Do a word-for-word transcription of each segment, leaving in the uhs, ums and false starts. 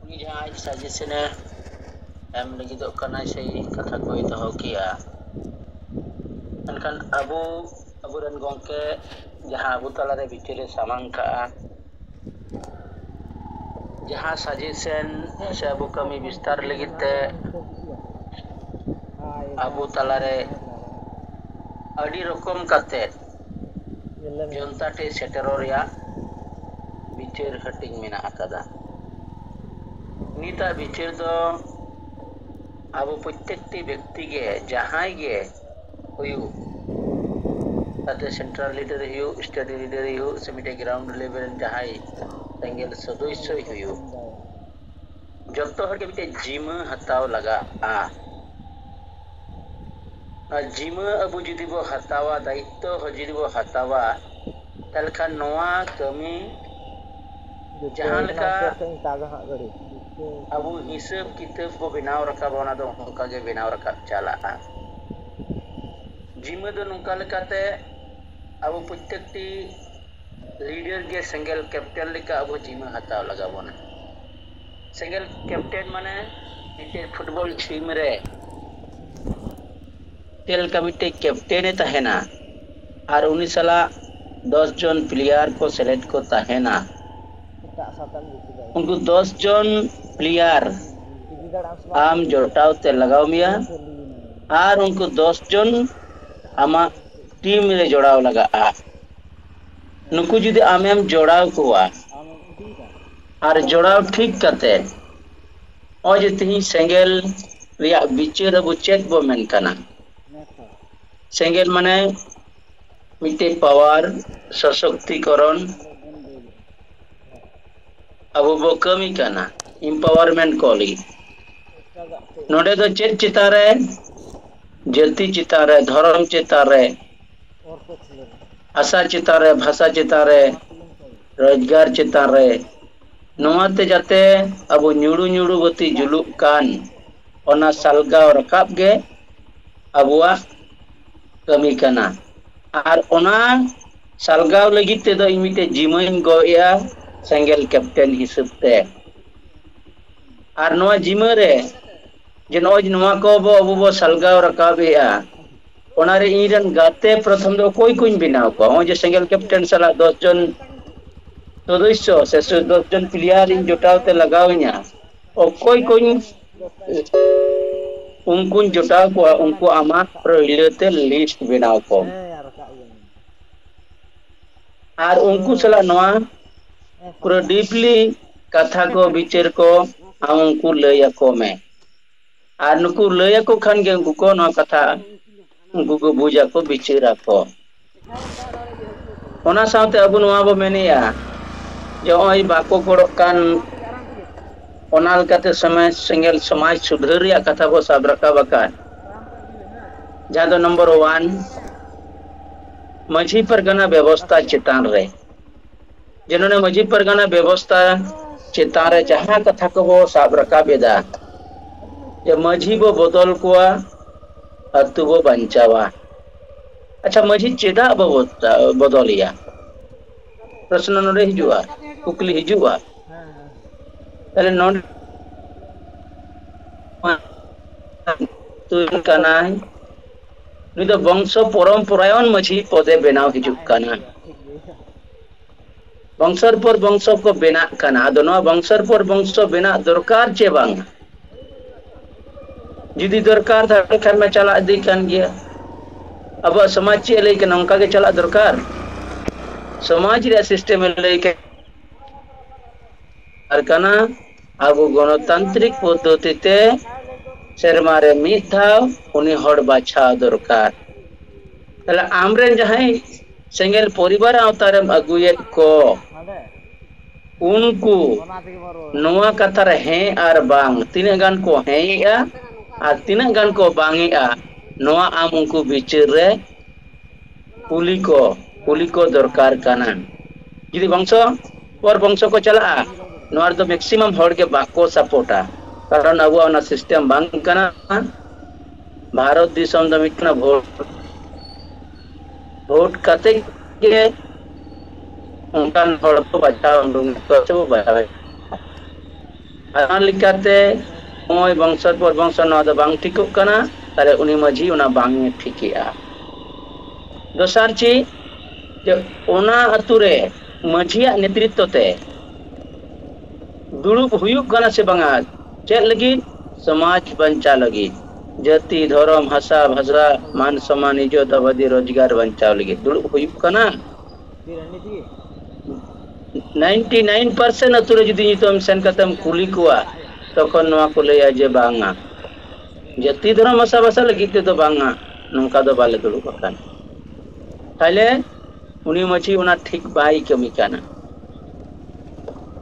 ᱩᱱᱤ ᱡᱟᱦᱟᱸ ᱟᱡ ᱥᱟᱡᱮᱥᱚᱱᱮ ᱮᱢ ᱞᱟᱹᱜᱤᱫᱚᱜ ᱠᱟᱱᱟᱭ ᱥᱮ ᱠᱟᱛᱷᱟ ᱠᱚᱭ ᱫᱚᱦᱚ ᱠᱮᱜᱼᱟ, ᱢᱮᱱᱠᱷᱟᱱ ᱟᱵᱚ, ᱟᱵᱚᱨᱮᱱ ᱜᱚᱢᱠᱮ ᱡᱟᱦᱟᱸ ᱟᱵᱚ ᱛᱟᱞᱟᱨᱮ ᱵᱤᱪᱟᱹᱨᱮ ᱥᱟᱢᱟᱝ ᱠᱟᱜᱼᱟ, ᱡᱟᱦᱟᱸ ᱥᱟᱡᱮᱥᱚᱱ ᱥᱮ ᱟᱵᱚ ᱠᱟᱹᱢᱤ ᱵᱤᱥᱛᱟᱨ ᱞᱟᱹᱜᱤᱫ ᱛᱮ ᱟᱵᱚ ᱛᱟᱞᱟᱨᱮ ᱟᱹᱰᱤ ᱨᱚᱠᱚᱢ ᱠᱟᱛᱮ ᱡᱚᱱᱛᱟ ᱴᱷᱮᱱ ᱥᱮᱴᱮᱨᱚᱜ ᱨᱮᱭᱟᱜ ᱵᱤᱪᱟᱹᱨ ᱦᱟᱹᱴᱤᱧ ᱢᱮᱱᱟᱜ ᱟᱠᱟᱫᱟ᱾ ᱱᱤᱛᱟᱜ ᱵᱤᱪᱟᱹᱨ ᱫᱚ ᱟᱵᱚ ᱯᱨᱚᱛᱮᱠᱴᱤ ᱵᱮᱠᱛᱤ ᱜᱮ, ᱡᱟᱦᱟᱸᱭ ᱜᱮ ᱦᱩᱭᱩᱜ, ᱛᱟᱛᱮ central leader ᱦᱩᱭᱩᱜ, state leader ᱦᱩᱭᱩᱜ, ᱥᱮ ᱢᱤᱫᱴᱮᱡ ground level ᱨᱮᱱ ᱡᱟᱦᱟᱸᱭ ᱥᱮᱸᱜᱮᱞ ᱥᱚᱫᱚᱥᱥᱚᱭ ᱦᱩᱭᱩᱜ, ᱡᱚᱛᱚ ᱦᱚᱲ ᱜᱮ ᱢᱤᱫᱴᱮᱡ ᱡᱤᱢᱟᱹ ᱦᱟᱛᱟᱣ ᱞᱟᱜᱟᱜᱼᱟ᱾ ᱟᱨ ᱡᱤᱢᱟᱹ ᱟᱵᱚ ᱡᱩᱫᱤ ᱵᱚ ᱦᱟᱛᱟᱣᱟ, ᱫᱟᱭᱤᱛᱛᱚ ᱦᱚᱸ ᱡᱩᱫᱤ ᱵᱚ ᱦᱟᱛᱟᱣᱟ, ᱛᱟᱦᱞᱮ ᱠᱷᱟᱱ ᱱᱚᱣᱟ ᱠᱟᱹᱢᱤ ᱡᱟᱦᱟᱸ ᱞᱮᱠᱟ ᱟᱵᱚ ᱦᱤᱥᱟᱹᱵ ᱠᱤᱛᱟᱹᱵ ᱵᱚ ᱵᱮᱱᱟᱣ ᱨᱟᱠᱟᱵᱟ, ᱚᱱᱟ ᱫᱚ ᱚᱱᱠᱟ ᱜᱮ ᱵᱮᱱᱟᱣ ᱨᱟᱠᱟᱵ ᱪᱟᱞᱟᱜᱼᱟ᱾ ᱡᱤᱢᱟᱹ ᱫᱚ ᱱᱚᱝᱠᱟ ᱞᱮᱠᱟᱛᱮ ᱟᱵᱚ ᱯᱨᱚᱛᱮᱠᱴᱤ leader ᱜᱮ ᱥᱮᱸᱜᱮᱞ captain ᱞᱮᱠᱟ ᱟᱵᱚ ᱡᱤᱢᱟᱹ ᱦᱟᱛᱟᱣ ᱞᱟᱜᱟᱣ ᱵᱚᱱᱟ᱾ ᱥᱮᱸᱜᱮᱞ captain ᱢᱟᱱᱮ ᱢᱤᱫᱴᱮᱱ football team ᱨᱮ ᱪᱮᱫ ᱞᱮᱠᱟ ᱢᱤᱫᱴᱮᱡ captain ᱮ ᱛᱟᱦᱮᱱᱟ ᱟᱨ ᱩᱱᱤ ᱥᱟᱞᱟᱜ ᱫᱚᱥ ᱡᱚᱱ player ᱠᱚ ᱥᱮᱞᱮᱫ ᱠᱚ ᱛᱟᱦᱮᱱᱟ, ᱩᱱᱠᱩ ᱫᱚᱥ ᱡᱚᱱ player ᱟᱢ ᱡᱚᱴᱟᱣ ᱛᱮ ᱞᱟᱜᱟᱣ ᱢᱮᱭᱟ ᱟᱨ ᱩᱱᱠᱩ ᱫᱚᱥ ᱡᱚᱱ ᱟᱢᱟᱜ team ᱨᱮ ᱡᱚᱲᱟᱣ ᱞᱟᱜᱟᱜᱼᱟ᱾ ᱱᱩᱠᱩ ᱡᱩᱫᱤ ᱟᱢᱮᱢ ᱡᱚᱲᱟᱣ ᱠᱚᱣᱟ ᱟᱨ ᱡᱚᱲᱟᱣ ᱴᱷᱤᱠ ᱠᱟᱛᱮ, ᱱᱚᱜᱼᱚᱭ ᱡᱮ ᱛᱤᱦᱤᱧ ᱥᱮᱸᱜᱮᱞ ᱨᱮᱭᱟᱜ ᱵᱤᱪᱟᱹᱨ ᱟᱵᱚ ᱪᱮᱫ ᱵᱚ ᱢᱮᱱ ᱠᱟᱱᱟ? ᱥᱮᱸᱜᱮᱞ ᱢᱟᱱᱮ ᱢᱤᱫᱴᱮᱡ power, ᱥᱚᱥᱚᱠᱛᱤᱠᱚᱨᱚᱱ, ᱟᱵᱚ ᱵᱚ ᱠᱟᱹᱢᱤ ᱠᱟᱱᱟ, empowerment ᱠᱚ ᱞᱟᱹᱜᱤᱫ᱾ ᱱᱚᱰᱮ ᱫᱚ ᱪᱮᱫ ᱪᱮᱛᱟᱱ ᱨᱮ? ᱡᱟᱹᱛᱤ ᱪᱮᱛᱟᱱ ᱨᱮ, ᱫᱷᱚᱨᱚᱢ ᱪᱮᱛᱟᱱ ᱨᱮ, ᱦᱟᱥᱟ ᱪᱮᱛᱟᱱ ᱨᱮ, ᱵᱷᱟᱥᱟ ᱪᱮᱛᱟᱱ ᱨᱮ, ᱨᱳᱡᱽᱜᱟᱨ ᱪᱮᱛᱟᱱ ᱨᱮ, ᱱᱚᱣᱟᱛᱮ ᱡᱟᱛᱮ ᱟᱵᱚ ᱧᱩᱲᱩ ᱧᱩᱲᱩ ᱵᱟᱹᱛᱤ ᱡᱩᱞᱩᱜ ᱠᱟᱱ, ᱚᱱᱟ ᱥᱟᱞᱜᱟᱣ ᱨᱟᱠᱟᱵ ᱜᱮ ᱟᱵᱚᱣᱟᱜ ᱠᱟᱹᱢᱤ ᱠᱟᱱᱟ᱾ ᱟᱨ ᱚᱱᱟ ᱥᱟᱞᱜᱟᱣ ᱞᱟᱹᱜᱤᱫ ᱛᱮᱫᱚ ᱤᱧ ᱢᱤᱫᱴᱮᱡ ᱡᱤᱢᱟᱹᱧ ᱜᱚᱜ ᱮᱜᱼᱟ ᱥᱮᱸᱜᱮᱞ captain ᱦᱤᱥᱟᱹᱵ ᱛᱮ᱾ ᱟᱨ ᱱᱚᱣᱟ ᱡᱤᱢᱟᱹ ᱨᱮ ᱡᱮ ᱱᱚᱜᱼᱚᱭ ᱱᱚᱣᱟ ᱠᱚ ᱵᱚ, ᱟᱵᱚ ᱵᱚ ᱥᱟᱞᱜᱟᱣ ᱨᱟᱠᱟᱵ ᱮᱜᱼᱟ, ᱚᱱᱟ ᱨᱮ ᱤᱧ ᱨᱮᱱ ᱜᱟᱛᱮ ᱯᱨᱚᱛᱷᱚᱢ ᱫᱚ ᱚᱠᱚᱭ ᱠᱚᱧ ᱵᱮᱱᱟᱣ ᱠᱚᱣᱟ? ᱱᱚᱜᱼᱚᱭ ᱡᱮ ᱥᱮᱸᱜᱮᱞ ᱠᱮᱯᱴᱮᱱ ᱥᱟᱞᱟᱜ ᱫᱚᱥ ᱡᱚᱱ ᱥᱚᱫᱚᱥᱥᱚ ᱥᱮ ᱥᱩ-, ᱫᱚᱥ ᱡᱚᱱ ᱯᱞᱮᱭᱟᱨ ᱤᱧ ᱡᱚᱴᱟᱣ ᱛᱮ ᱞᱟᱜᱟᱣ ᱤᱧᱟ, ᱚᱠᱚᱭ ᱠᱚᱧ ᱩᱱᱠᱩᱧ ᱡᱚᱴᱟᱣ ᱠᱚᱣᱟ, ᱩᱱᱠᱩ ᱟᱢᱟᱜ ᱯᱳᱭᱞᱳ ᱛᱮ ᱞᱤᱥᱴ ᱵᱮᱱᱟᱣ ᱠᱚᱢ᱾ ᱟᱨ ᱩᱱᱠᱩ ᱥᱟᱞᱟᱜ ᱱᱚᱣᱟ ᱯᱩᱨᱟᱹ ᱰᱤᱯᱞᱤ ᱠᱟᱛᱷᱟ ᱠᱚ, ᱵᱤᱪᱟᱹᱨ ᱠᱚ ᱟᱢ ᱩᱱᱠᱩ ᱞᱟᱹᱭ ᱟᱠᱚ ᱢᱮ᱾ ᱟᱨ ᱱᱩᱠᱩ ᱞᱟᱹᱭ ᱟᱠᱚ ᱠᱷᱟᱱ ᱜᱮ ᱩᱱᱠᱩ ᱠᱚ ᱱᱚᱣᱟ ᱠᱟᱛᱷᱟ ᱩᱱᱠᱩ ᱠᱚ ᱵᱩᱡᱽ ᱟᱠᱚ, ᱵᱤᱪᱟᱹᱨ ᱟᱠᱚ᱾ ᱚᱱᱟ ᱥᱟᱶᱛᱮ ᱟᱵᱚ ᱱᱚᱣᱟ ᱵᱚ ᱢᱮᱱᱮᱜᱼᱟ ᱡᱮ ᱱᱚᱜᱼᱚᱭ ᱵᱟᱠᱚ ᱜᱚᱲᱚᱜ ᱠᱟᱱ, ᱚᱱᱟ ᱞᱮᱠᱟᱛᱮ ᱥᱚᱢᱟᱡᱽ ᱥᱮᱸᱜᱮᱞ, ᱥᱚᱢᱟᱡᱽ ᱥᱩᱫᱷᱟᱹᱨ ᱨᱮᱭᱟᱜ ᱠᱟᱛᱷᱟ ᱵᱚ ᱥᱟᱵ ᱨᱟᱠᱟᱵ ᱟᱠᱟᱫ, ᱡᱟᱦᱟᱸ ᱫᱚ ᱱᱚᱢᱵᱚᱨ ᱳᱣᱟᱱ, ᱢᱟᱹᱡᱷᱤ ᱯᱟᱨᱜᱟᱱᱟ ᱵᱮᱵᱚᱥᱛᱷᱟ ᱪᱮᱛᱟᱱ ᱨᱮ, ᱡᱮ ᱱᱚᱰᱮ ᱢᱟᱹᱡᱷᱤ ᱯᱟᱨᱜᱟᱱᱟ ᱵᱮᱵᱚᱥᱛᱷᱟ ᱪᱮᱛᱟᱱ ᱨᱮ ᱡᱟᱦᱟᱸ ᱠᱟᱛᱷᱟ ᱠᱚᱵᱚ ᱥᱟᱵ ᱨᱟᱠᱟᱵ ᱮᱫᱟ, ᱡᱮ ᱢᱟᱹᱡᱷᱤ ᱵᱚ ᱵᱚᱫᱚᱞ ᱠᱚᱣᱟ, ᱟᱹᱛᱩ ᱵᱚ ᱵᱟᱧᱪᱟᱣᱟ᱾ ᱟᱪᱪᱷᱟ, ᱢᱟᱹᱡᱷᱤ ᱪᱮᱫᱟᱜ ᱵᱚ ᱵᱚᱫ-, ᱵᱚᱫᱚᱞᱮᱭᱟ? ᱯᱨᱚᱥᱱᱚ ᱱᱚᱰᱮ ᱦᱤᱡᱩᱜᱼᱟ, ᱠᱩᱠᱞᱤ ᱦᱤᱡᱩᱜᱼᱟ᱾ ᱛᱟᱦᱞᱮ ᱱᱚᱰᱮ ᱠᱟᱱᱟᱭ, ᱱᱩᱭ ᱫᱚ ᱵᱚᱝᱥᱚ ᱯᱚᱨᱚᱢᱯᱚᱨᱟᱭᱚᱱ ᱢᱟᱹᱡᱷᱤ ᱯᱚᱫᱮ ᱵᱮᱱᱟᱣ ᱦᱤᱡᱩᱜ ᱠᱟᱱᱟ᱾ ᱵᱚᱝᱥᱚᱨ ᱯᱚᱨ ᱵᱚᱝᱥᱚ ᱠᱚ ᱵᱮᱱᱟᱜ ᱠᱟᱱᱟ᱾ ᱟᱫᱚ ᱱᱚᱣᱟ ᱵᱚᱝᱥᱚᱨ ᱯᱚᱨ ᱵᱚᱝᱥᱚ ᱵᱮᱱᱟᱜ ᱫᱚᱨᱠᱟᱨ ᱪᱮ ᱵᱟᱝ? ᱡᱩᱫᱤ ᱫᱚᱨᱠᱟᱨ, ᱛᱟᱦᱞᱮ ᱠᱷᱟᱱ ᱢᱟ ᱪᱟᱞᱟᱜ ᱤᱫᱤ ᱠᱟᱱ ᱜᱮᱭᱟ᱾ ᱟᱵᱚᱣᱟᱜ ᱥᱚᱢᱟᱡᱽ ᱪᱮᱫ ᱮ ᱞᱟᱹᱭ ᱠᱟᱱᱟ, ᱚᱱᱠᱟ ᱜᱮ ᱪᱟᱞᱟᱜ ᱫᱚᱨᱠᱟᱨ᱾ ᱥᱚᱢᱟᱡᱽ ᱨᱮᱭᱟᱜ ᱥᱤᱥᱴᱮᱢ ᱮ ᱞᱟᱹᱭ ᱠᱟᱱᱟ᱾ ᱟᱨ ᱠᱟᱱᱟ, ᱟᱵᱚ ᱜᱚᱱᱚᱛᱟᱱᱛᱨᱤᱠ ᱯᱚᱫᱽᱫᱷᱚᱛᱤ ᱛᱮ ᱥᱮᱨᱢᱟ ᱨᱮ ᱢᱤᱫ ᱫᱷᱟᱣ ᱩᱱᱤ ᱦᱚᱲ ᱵᱟᱪᱷᱟᱣ ᱫᱚᱨᱠᱟᱨ᱾ ᱛᱟᱦᱞᱮ ᱟᱢᱨᱮᱱ ᱡᱟᱦᱟᱸᱭ ᱥᱮᱸᱜᱮᱞ ᱯᱚᱨᱤᱵᱟᱨ ᱟᱣᱛᱟ ᱨᱮᱢ ᱟᱹᱜᱩᱭᱮᱫ ᱠᱚ, ᱩᱱᱠᱩ ᱱᱚᱣᱟ ᱠᱟᱛᱷᱟ ᱨᱮ ᱦᱮᱸ ᱟᱨ ᱵᱟᱝ ᱛᱤᱱᱟᱹᱜ ᱜᱟᱱ ᱠᱚ ᱦᱮᱸᱭᱮᱜᱼᱟ ᱟᱨ ᱛᱤᱱᱟᱹᱜ ᱜᱟᱱ ᱠᱚ ᱵᱟᱝᱮᱜᱼᱟ, ᱱᱚᱣᱟ ᱟᱢ ᱩᱱᱠᱩ ᱵᱤᱪᱟᱹᱨ ᱨᱮ ᱠᱩᱞᱤ ᱠᱚ, ᱠᱩᱞᱤ ᱠᱚ ᱫᱚᱨᱠᱟᱨ ᱠᱟᱱᱟ᱾ ᱡᱩᱫᱤ ᱵᱚᱝᱥᱚ ᱯᱚᱨ ᱵᱚᱝᱥᱚ ᱠᱚ ᱪᱟᱞᱟᱜᱼᱟ, ᱱᱚᱣᱟ ᱨᱮᱫᱚ ᱢᱮᱠᱥᱤᱢᱟᱢ ᱦᱚᱲ ᱜᱮ ᱵᱟᱠᱚ ᱥᱟᱯᱳᱨᱴᱟ, ᱠᱟᱨᱚᱱ ᱟᱵᱚᱣᱟᱜ ᱚᱱᱟ ᱥᱤᱥᱴᱮᱢ ᱵᱟᱝ ᱠᱟᱱᱟ᱾ ᱵᱷᱟᱨᱚᱛ ᱫᱤᱥᱚᱢ ᱫᱚ ᱢᱤᱫᱴᱟᱝ ᱵᱷᱳᱴ, ᱵᱷᱳᱴ ᱠᱟᱛᱮ ᱜᱮ ᱚᱱᱠᱟᱱ ᱦᱚᱲ ᱠᱚ ᱵᱟᱪᱷᱟᱣ ᱩᱰᱩᱝ ᱠᱚᱣᱟ ᱥᱮ ᱵᱚ ᱵᱟᱪᱷᱟᱣᱮᱫ ᱠᱚᱣᱟ᱾ ᱚᱱᱟ ᱞᱮᱠᱟᱛᱮ ᱱᱚᱜᱼᱚᱭ ᱵᱚᱝᱥᱚ ᱯᱚᱨ ᱵᱚᱝᱥᱚ ᱱᱚᱣᱟ ᱫᱚ ᱵᱟᱝ ᱴᱷᱤᱠᱚᱜ ᱠᱟᱱᱟ, ᱛᱟᱦᱞᱮ ᱩᱱᱤ ᱢᱟᱹᱡᱷᱤ ᱚᱱᱟ ᱵᱟᱝ ᱮ ᱴᱷᱤᱠᱮᱜᱼᱟ᱾ ᱫᱚᱥᱟᱨ ᱪᱮᱫ, ᱡᱮ ᱚᱱᱟ ᱟᱛᱳ ᱨᱮ ᱢᱟᱹᱡᱷᱤᱭᱟᱜ ᱱᱮᱛᱨᱤᱛᱛᱚ ᱛᱮ ᱫᱩᱲᱩᱵ ᱦᱩᱭᱩᱜ ᱠᱟᱱᱟ ᱥᱮ ᱵᱟᱝᱟ? ᱪᱮᱫ ᱞᱟᱹᱜᱤᱫ? ᱥᱚᱢᱟᱡᱽ ᱵᱟᱧᱪᱟᱣ ᱞᱟᱹᱜᱤᱫ, ᱡᱟᱹᱛᱤ, ᱫᱷᱚᱨᱚᱢ, ᱦᱟᱥᱟ, ᱵᱷᱟᱥᱟ, ᱢᱟᱱ ᱥᱚᱢᱢᱟᱱ, ᱤᱡᱽᱡᱚᱛ, ᱟᱵᱟᱫᱤ, ᱨᱳᱡᱽᱜᱟᱨ ᱵᱟᱧᱪᱟᱣ ᱞᱟᱹᱜᱤᱫ ᱫᱩᱲᱩᱵ ᱦᱩᱭᱩᱜ ᱠᱟᱱᱟ᱾ ᱱᱟᱭᱤᱱᱴᱤ ᱱᱟᱭᱤᱱ ᱯᱟᱨᱥᱮᱱᱴ ᱟᱛᱳ ᱨᱮ ᱡᱩᱫᱤ ᱱᱤᱛᱚᱜ ᱮᱢ ᱥᱮᱱ ᱠᱟᱛᱮᱢ ᱠᱩᱞᱤ ᱠᱚᱣᱟ, ᱛᱚᱠᱷᱚᱱ ᱱᱚᱣᱟ ᱠᱚ ᱞᱟᱹᱭᱟ ᱡᱮ ᱵᱟᱝᱟ, ᱡᱟᱹᱛᱤ ᱫᱷᱚᱨᱚᱢ ᱦᱟᱥᱟ ᱵᱷᱟᱥᱟ ᱞᱟᱹᱜᱤᱫ ᱛᱮᱫᱚ ᱵᱟᱝᱟ, ᱱᱚᱝᱠᱟ ᱫᱚ ᱵᱟᱞᱮ ᱫᱩᱲᱩᱵ ᱟᱠᱟᱱ᱾ ᱛᱟᱦᱞᱮ ᱩᱱᱤ ᱢᱟᱹᱡᱷᱤ ᱚᱱᱟ ᱴᱷᱤᱠ ᱵᱟᱭ ᱠᱟᱹᱢᱤ ᱠᱟᱱᱟ᱾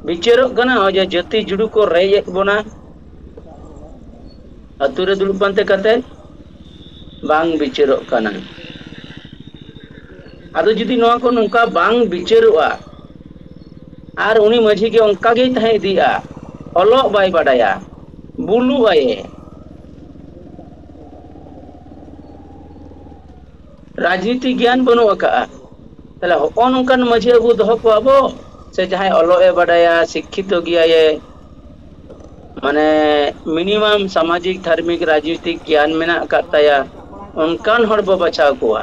ᱵᱤᱪᱟᱹᱨᱚᱜ ᱠᱟᱱᱟ ᱱᱚᱜᱼᱚᱭ ᱡᱮ ᱡᱟᱹᱛᱤ ᱡᱩᱲᱩ ᱠᱚ ᱨᱮᱡ ᱮᱫ ᱵᱚᱱᱟ, ᱟᱛᱳ ᱨᱮ ᱫᱩᱲᱩᱵ ᱯᱟᱱᱛᱮ ᱠᱟᱛᱮ ᱵᱟᱝ ᱵᱤᱪᱟᱹᱨᱚᱜ ᱠᱟᱱᱟ᱾ ᱟᱫᱚ ᱡᱩᱫᱤ ᱱᱚᱣᱟ ᱠᱚ ᱱᱚᱝᱠᱟ ᱵᱟᱝ ᱵᱤᱪᱟᱹᱨᱚᱜᱼᱟ, ᱟᱨ ᱩᱱᱤ ᱢᱟᱹᱡᱷᱤ ᱜᱮ ᱚᱱᱠᱟ ᱜᱮᱭ ᱛᱟᱦᱮᱸ ᱤᱫᱤᱜᱼᱟ, ᱚᱞᱚᱜ ᱵᱟᱭ ᱵᱟᱰᱟᱭᱟ, ᱵᱩᱞᱩᱜ ᱟᱭᱮ, ᱨᱟᱡᱽᱱᱤᱛᱤ ᱜᱮᱭᱟᱱ ᱵᱟᱹᱱᱩᱜ ᱟᱠᱟᱫᱼᱟ, ᱛᱟᱦᱞᱮ ᱦᱚᱸᱜᱼᱚ ᱱᱚᱝᱠᱟᱱ ᱢᱟᱹᱡᱷᱤ ᱟᱵᱚ ᱫᱚᱦᱚ ᱠᱚᱣᱟ ᱵᱚ? ᱥᱮ ᱡᱟᱦᱟᱸᱭ ᱚᱞᱚᱜ ᱮ ᱵᱟᱰᱟᱭᱟ, ᱥᱤᱠᱠᱷᱤᱛᱚ ᱜᱮᱭᱟᱭᱮ, ᱢᱟᱱᱮ ᱢᱤᱱᱤᱢᱟᱢ ᱥᱟᱢᱟᱡᱤᱠ ᱫᱷᱟᱨᱢᱤᱠ ᱨᱟᱡᱽᱱᱤᱛᱤᱠ ᱜᱮᱭᱟᱱ ᱢᱮᱱᱟᱜ ᱟᱠᱟᱫ ᱛᱟᱭᱟ, ᱚᱱᱠᱟᱱ ᱦᱚᱲ ᱵᱚ ᱵᱟᱪᱷᱟᱣ ᱠᱚᱣᱟ᱾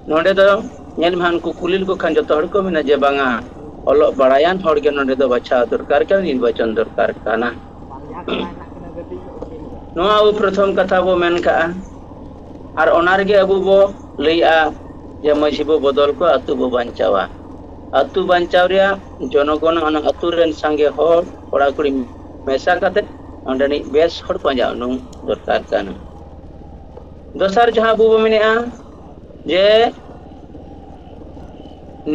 ᱱᱚᱰᱮ ᱫᱚ ᱧᱮᱞ ᱢᱮ, ᱩᱱᱠᱩ ᱠᱩᱞᱤ ᱞᱮᱠᱚ ᱠᱷᱟᱱ ᱡᱚᱛᱚ ᱦᱚᱲ ᱠᱚ ᱢᱮᱱᱟ ᱡᱮ ᱵᱟᱝᱟ, ᱚᱞᱚᱜ ᱵᱟᱲᱟᱭᱟᱱ ᱦᱚᱲ ᱜᱮ ᱱᱚᱰᱮ ᱫᱚ ᱵᱟᱪᱷᱟᱣ ᱫᱚᱨᱠᱟᱨ ᱠᱟᱱᱟ, ᱱᱤᱨᱵᱟᱪᱚᱱ ᱫᱚᱨᱠᱟᱨ ᱠᱟᱱᱟ᱾ ᱱᱚᱣᱟ ᱟᱵᱚ ᱯᱨᱚᱛᱷᱚᱢ ᱠᱟᱛᱷᱟ ᱵᱚ ᱢᱮᱱ ᱠᱟᱜᱼᱟ᱾ ᱟᱨ ᱚᱱᱟ ᱨᱮᱜᱮ ᱟᱵᱚ ᱵᱚ ᱞᱟᱹᱭᱮᱜᱼᱟ ᱡᱮ ᱢᱟᱹᱡᱷᱤ ᱵᱚ ᱵᱚᱫᱚᱞ ᱠᱚᱣᱟ, ᱟᱹᱛᱩ ᱵᱚ ᱵᱟᱧᱪᱟᱣᱟ᱾ ᱟᱹᱛᱩ ᱵᱟᱧᱪᱟᱣ ᱨᱮᱭᱟᱜ ᱡᱚᱱᱚᱜᱚᱱ, ᱚᱱᱟ ᱟᱹᱛᱩ ᱨᱮᱱ ᱥᱟᱸᱜᱮ ᱦᱚᱲ, ᱠᱚᱲᱟ ᱠᱩᱲᱤ ᱢᱮᱥᱟ ᱠᱟᱛᱮ ᱚᱸᱰᱮᱱᱤᱡ ᱵᱮᱥ ᱦᱚᱲ ᱯᱟᱸᱡᱟ ᱩᱰᱩᱝ ᱫᱚᱨᱠᱟᱨ ᱠᱟᱱᱟ᱾ ᱫᱚᱥᱟᱨ ᱡᱟᱦᱟᱸ ᱟᱵᱚ ᱵᱚ ᱢᱮᱱᱮᱜᱼᱟ ᱡᱮ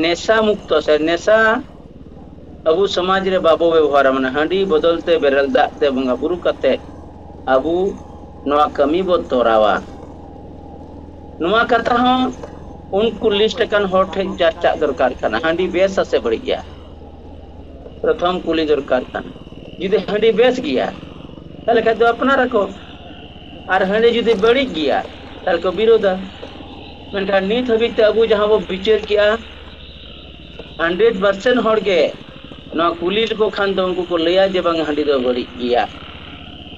ᱱᱮᱥᱟ ᱢᱩᱠᱛᱚ ᱥᱮ ᱱᱮᱥᱟ ᱟᱵᱚ ᱥᱚᱢᱟᱡᱽ ᱨᱮ ᱵᱟᱵᱚ ᱵᱮᱵᱚᱦᱟᱨᱟ, ᱢᱟᱱᱮ ᱦᱟᱺᱰᱤ ᱵᱚᱫᱚᱞ ᱛᱮ ᱵᱮᱨᱮᱞ ᱫᱟᱜ ᱛᱮ ᱵᱚᱸᱜᱟ ᱵᱩᱨᱩ ᱠᱟᱛᱮ ᱟᱵᱚ ᱱᱚᱣᱟ ᱠᱟᱹᱢᱤ ᱵᱚ ᱛᱚᱨᱟᱣᱟ᱾ ᱱᱚᱣᱟ ᱠᱟᱛᱷᱟ ᱦᱚᱸ ᱩᱱᱠᱩ ᱞᱤᱥᱴ ᱟᱠᱟᱱ ᱦᱚᱲ ᱴᱷᱮᱱ ᱪᱟᱨᱪᱟᱜ ᱫᱚᱨᱠᱟᱨ ᱠᱟᱱᱟ, ᱦᱟᱺᱰᱤ ᱵᱮᱥᱟ ᱥᱮ ᱵᱟᱹᱲᱤᱡ ᱜᱮᱭᱟ? ᱯᱨᱚᱛᱷᱚᱢ ᱠᱩᱞᱤ ᱫᱚᱨᱠᱟᱨ ᱠᱟᱱᱟ᱾ ᱡᱩᱫᱤ ᱦᱟᱺᱰᱤ ᱵᱮᱥ ᱜᱮᱭᱟ, ᱛᱟᱦᱞᱮ ᱠᱷᱟᱡ ᱫᱚ ᱟᱯᱱᱟᱨᱟᱠᱚ, ᱟᱨ ᱦᱟᱺᱰᱤ ᱡᱩᱫᱤ ᱵᱟᱹᱲᱤᱡ ᱜᱮᱭᱟ, ᱛᱟᱦᱞᱮ ᱠᱚ ᱵᱤᱨᱳᱫᱟ᱾ ᱢᱮᱱᱠᱷᱟᱱ ᱱᱤᱛ ᱦᱟᱹᱵᱤᱡ ᱛᱮ ᱟᱵᱚ ᱡᱟᱦᱟᱸ ᱵᱚ ᱵᱤᱪᱟᱹᱨ ᱠᱮᱜᱼᱟ, ᱦᱟᱱᱰᱨᱮᱰ ᱯᱟᱨᱥᱮᱱᱴ ᱦᱚᱲ ᱜᱮ ᱱᱚᱣᱟ ᱠᱩᱞᱤ ᱞᱮᱠᱚ ᱠᱷᱟᱱ ᱫᱚ ᱩᱱᱠᱩ ᱠᱚ ᱞᱟᱹᱭᱟ ᱡᱮ ᱵᱟᱝ, ᱦᱟᱺᱰᱤ ᱫᱚ ᱵᱟᱹᱲᱤᱡ ᱜᱮᱭᱟ,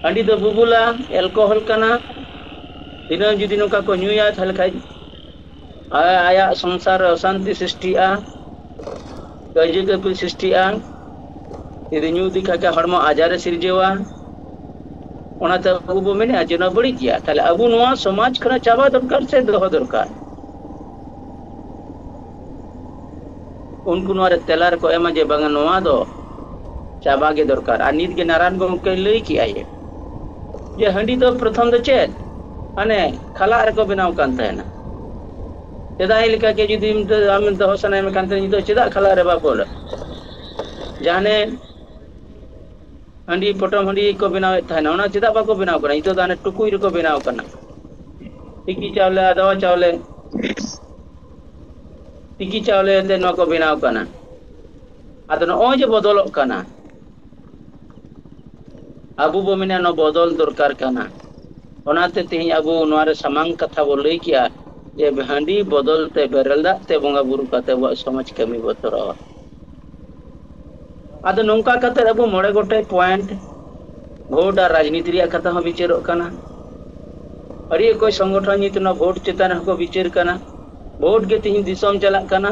ᱦᱟᱺᱰᱤ ᱫᱚ ᱵᱩᱵᱩᱞᱟ, ᱮᱞᱠᱳᱦᱚᱞ ᱠᱟᱱᱟ, ᱫᱤᱱᱟᱹᱢ ᱡᱩᱫᱤ ᱱᱚᱝᱠᱟ ᱠᱚ ᱧᱩᱭᱟ ᱛᱟᱦᱚᱞᱮ ᱠᱷᱟᱡ ᱟ- ᱟᱭᱟᱜ ᱥᱚᱝᱥᱟᱨ ᱨᱮ ᱚᱥᱟᱱᱛᱤ ᱥᱨᱤᱥᱴᱤᱜᱼᱟ, ᱠᱟᱹᱭᱡᱟᱹ ᱠᱟᱹᱯᱤ ᱥᱨᱤᱥᱴᱤᱜᱼᱟ, ᱡᱩᱫᱤ ᱧᱩ ᱤᱫᱤ ᱠᱷᱟᱡ ᱦᱚᱲᱢᱚ ᱟᱡᱟᱨ ᱮ ᱥᱤᱨᱡᱟᱹᱣᱟ᱾ ᱚᱱᱟᱛᱮ ᱟᱵᱚ ᱵᱚ ᱢᱮᱱᱮᱫᱼᱟ ᱡᱮ ᱱᱚᱣᱟ ᱵᱟᱹᱲᱤᱡ ᱜᱮᱭᱟ᱾ ᱛᱟᱦᱞᱮ ᱟᱵᱚ ᱱᱚᱣᱟ ᱥᱚᱢᱟᱡᱽ ᱠᱷᱚᱱᱟᱜ ᱪᱟᱵᱟ ᱫᱚᱨᱠᱟᱨ ᱥᱮ ᱫᱚᱦᱚ ᱫᱚᱨᱠᱟᱨ? ᱩᱱᱠᱩ ᱱᱚᱣᱟ ᱨᱮ ᱛᱮᱞᱟ ᱨᱮᱠᱚ ᱮᱢᱟ ᱡᱮ ᱵᱟᱝᱟ, ᱱᱚᱣᱟ ᱫᱚ ᱪᱟᱵᱟ ᱜᱮ ᱫᱚᱨᱠᱟᱨ᱾ ᱟᱨ ᱱᱤᱛ ᱜᱮ ᱱᱟᱨᱟᱭᱚᱱ ᱜᱚᱢᱠᱮ ᱞᱟᱹᱭ ᱠᱮᱜᱼᱟᱭ ᱡᱮ ᱦᱟᱺᱰᱤ ᱫᱚ ᱯᱨᱚᱛᱷᱚᱢ ᱫᱚ ᱪᱮᱫ? ᱦᱟᱱᱮ ᱠᱷᱟᱞᱟᱜ ᱨᱮᱠᱚ ᱵᱮᱱᱟᱣ ᱠᱟᱱ ᱛᱟᱦᱮᱱᱟ᱾ ᱥᱮᱫᱟᱭ ᱞᱮᱠᱟ ᱜᱮ ᱡᱩᱫᱤ ᱟᱢ ᱫᱚᱦᱚ ᱥᱟᱱᱟᱭᱮᱫ ᱢᱮ ᱠᱷᱟᱱ ᱛᱟᱦᱮᱸ, ᱱᱤᱛᱚᱜ ᱪᱮᱫᱟᱜ ᱠᱷᱟᱞᱟᱜ ᱨᱮ ᱵᱟᱠᱚ ᱚᱞᱟ? ᱡᱟᱦᱟᱱᱮ ᱦᱟᱺᱰᱤ, ᱯᱚᱴᱚᱢ ᱦᱟᱺᱰᱤ ᱠᱚ ᱵᱮᱱᱟᱣᱮᱫ ᱛᱟᱦᱮᱱᱟ, ᱚᱱᱟ ᱪᱮᱫᱟᱜ ᱵᱟᱠᱚ ᱵᱮᱱᱟᱣ ᱠᱟᱱᱟ? ᱱᱤᱛᱚᱜ ᱫᱚ ᱦᱟᱱᱮ ᱴᱩᱠᱩᱡ ᱨᱮᱠᱚ ᱵᱮᱱᱟᱣ ᱠᱟᱱᱟ᱾ ᱛᱤᱠᱤ ᱪᱟᱣᱞᱮ, ᱟᱫᱣᱟ ᱪᱟᱣᱞᱮ, ᱛᱤᱠᱤ ᱪᱟᱣᱞᱮ ᱟᱛᱮ ᱱᱚᱣᱟ ᱠᱚ ᱵᱮᱱᱟᱣ ᱠᱟᱱᱟ᱾ ᱟᱫᱚ ᱱᱚᱜᱼᱚᱭ ᱡᱮ ᱵᱚᱫᱚᱞᱚᱜ ᱠᱟᱱᱟ, ᱟᱵᱚ ᱵᱚ ᱢᱮᱱᱟ ᱱᱚᱣᱟ ᱵᱚᱫᱚᱞ ᱫᱚᱨᱠᱟᱨ ᱠᱟᱱᱟ᱾ ᱚᱱᱟᱛᱮ ᱛᱮᱦᱮᱧ ᱟᱵᱚ ᱱᱚᱣᱟ ᱨᱮ ᱥᱟᱢᱟᱝ ᱠᱟᱛᱷᱟ ᱵᱚ ᱞᱟᱹᱭ ᱠᱮᱜᱼᱟ ᱡᱮ ᱦᱟᱺᱰᱤ ᱵᱚᱫᱚᱞ ᱛᱮ ᱵᱮᱨᱮᱞ ᱫᱟᱜ ᱛᱮ ᱵᱚᱸᱜᱟ ᱵᱩᱨᱩ ᱠᱟᱛᱮ ᱟᱵᱚᱣᱟᱜ ᱥᱚᱢᱟᱡᱽ ᱠᱟᱹᱢᱤ ᱵᱚ ᱛᱚᱨᱟᱣᱟ᱾ ᱟᱫᱚ ᱱᱚᱝᱠᱟ ᱠᱟᱛᱮ ᱟᱵᱚ ᱢᱚᱬᱮ ᱜᱚᱴᱮᱡ ᱯᱚᱭᱮᱱᱴ, ᱵᱷᱳᱴ ᱟᱨ ᱨᱟᱡᱽᱱᱤᱛᱤ ᱨᱮᱭᱟᱜ ᱠᱟᱛᱷᱟ ᱦᱚᱸ ᱵᱤᱪᱟᱹᱨᱚᱜ ᱠᱟᱱᱟ᱾ ᱟᱹᱰᱤ ᱚᱠᱚᱭ ᱥᱚᱝᱜᱚᱴᱷᱚᱱ ᱱᱤᱛ ᱱᱚᱣᱟ ᱵᱷᱳᱴ ᱪᱮᱛᱟᱱ ᱨᱮᱦᱚᱸ ᱠᱚ ᱵᱤᱪᱟᱹᱨ ᱠᱟᱱᱟ᱾ ᱵᱷᱳᱴ ᱜᱮ ᱛᱮᱦᱮᱧ ᱫᱤᱥᱚᱢ ᱪᱟᱞᱟᱜ ᱠᱟᱱᱟ᱾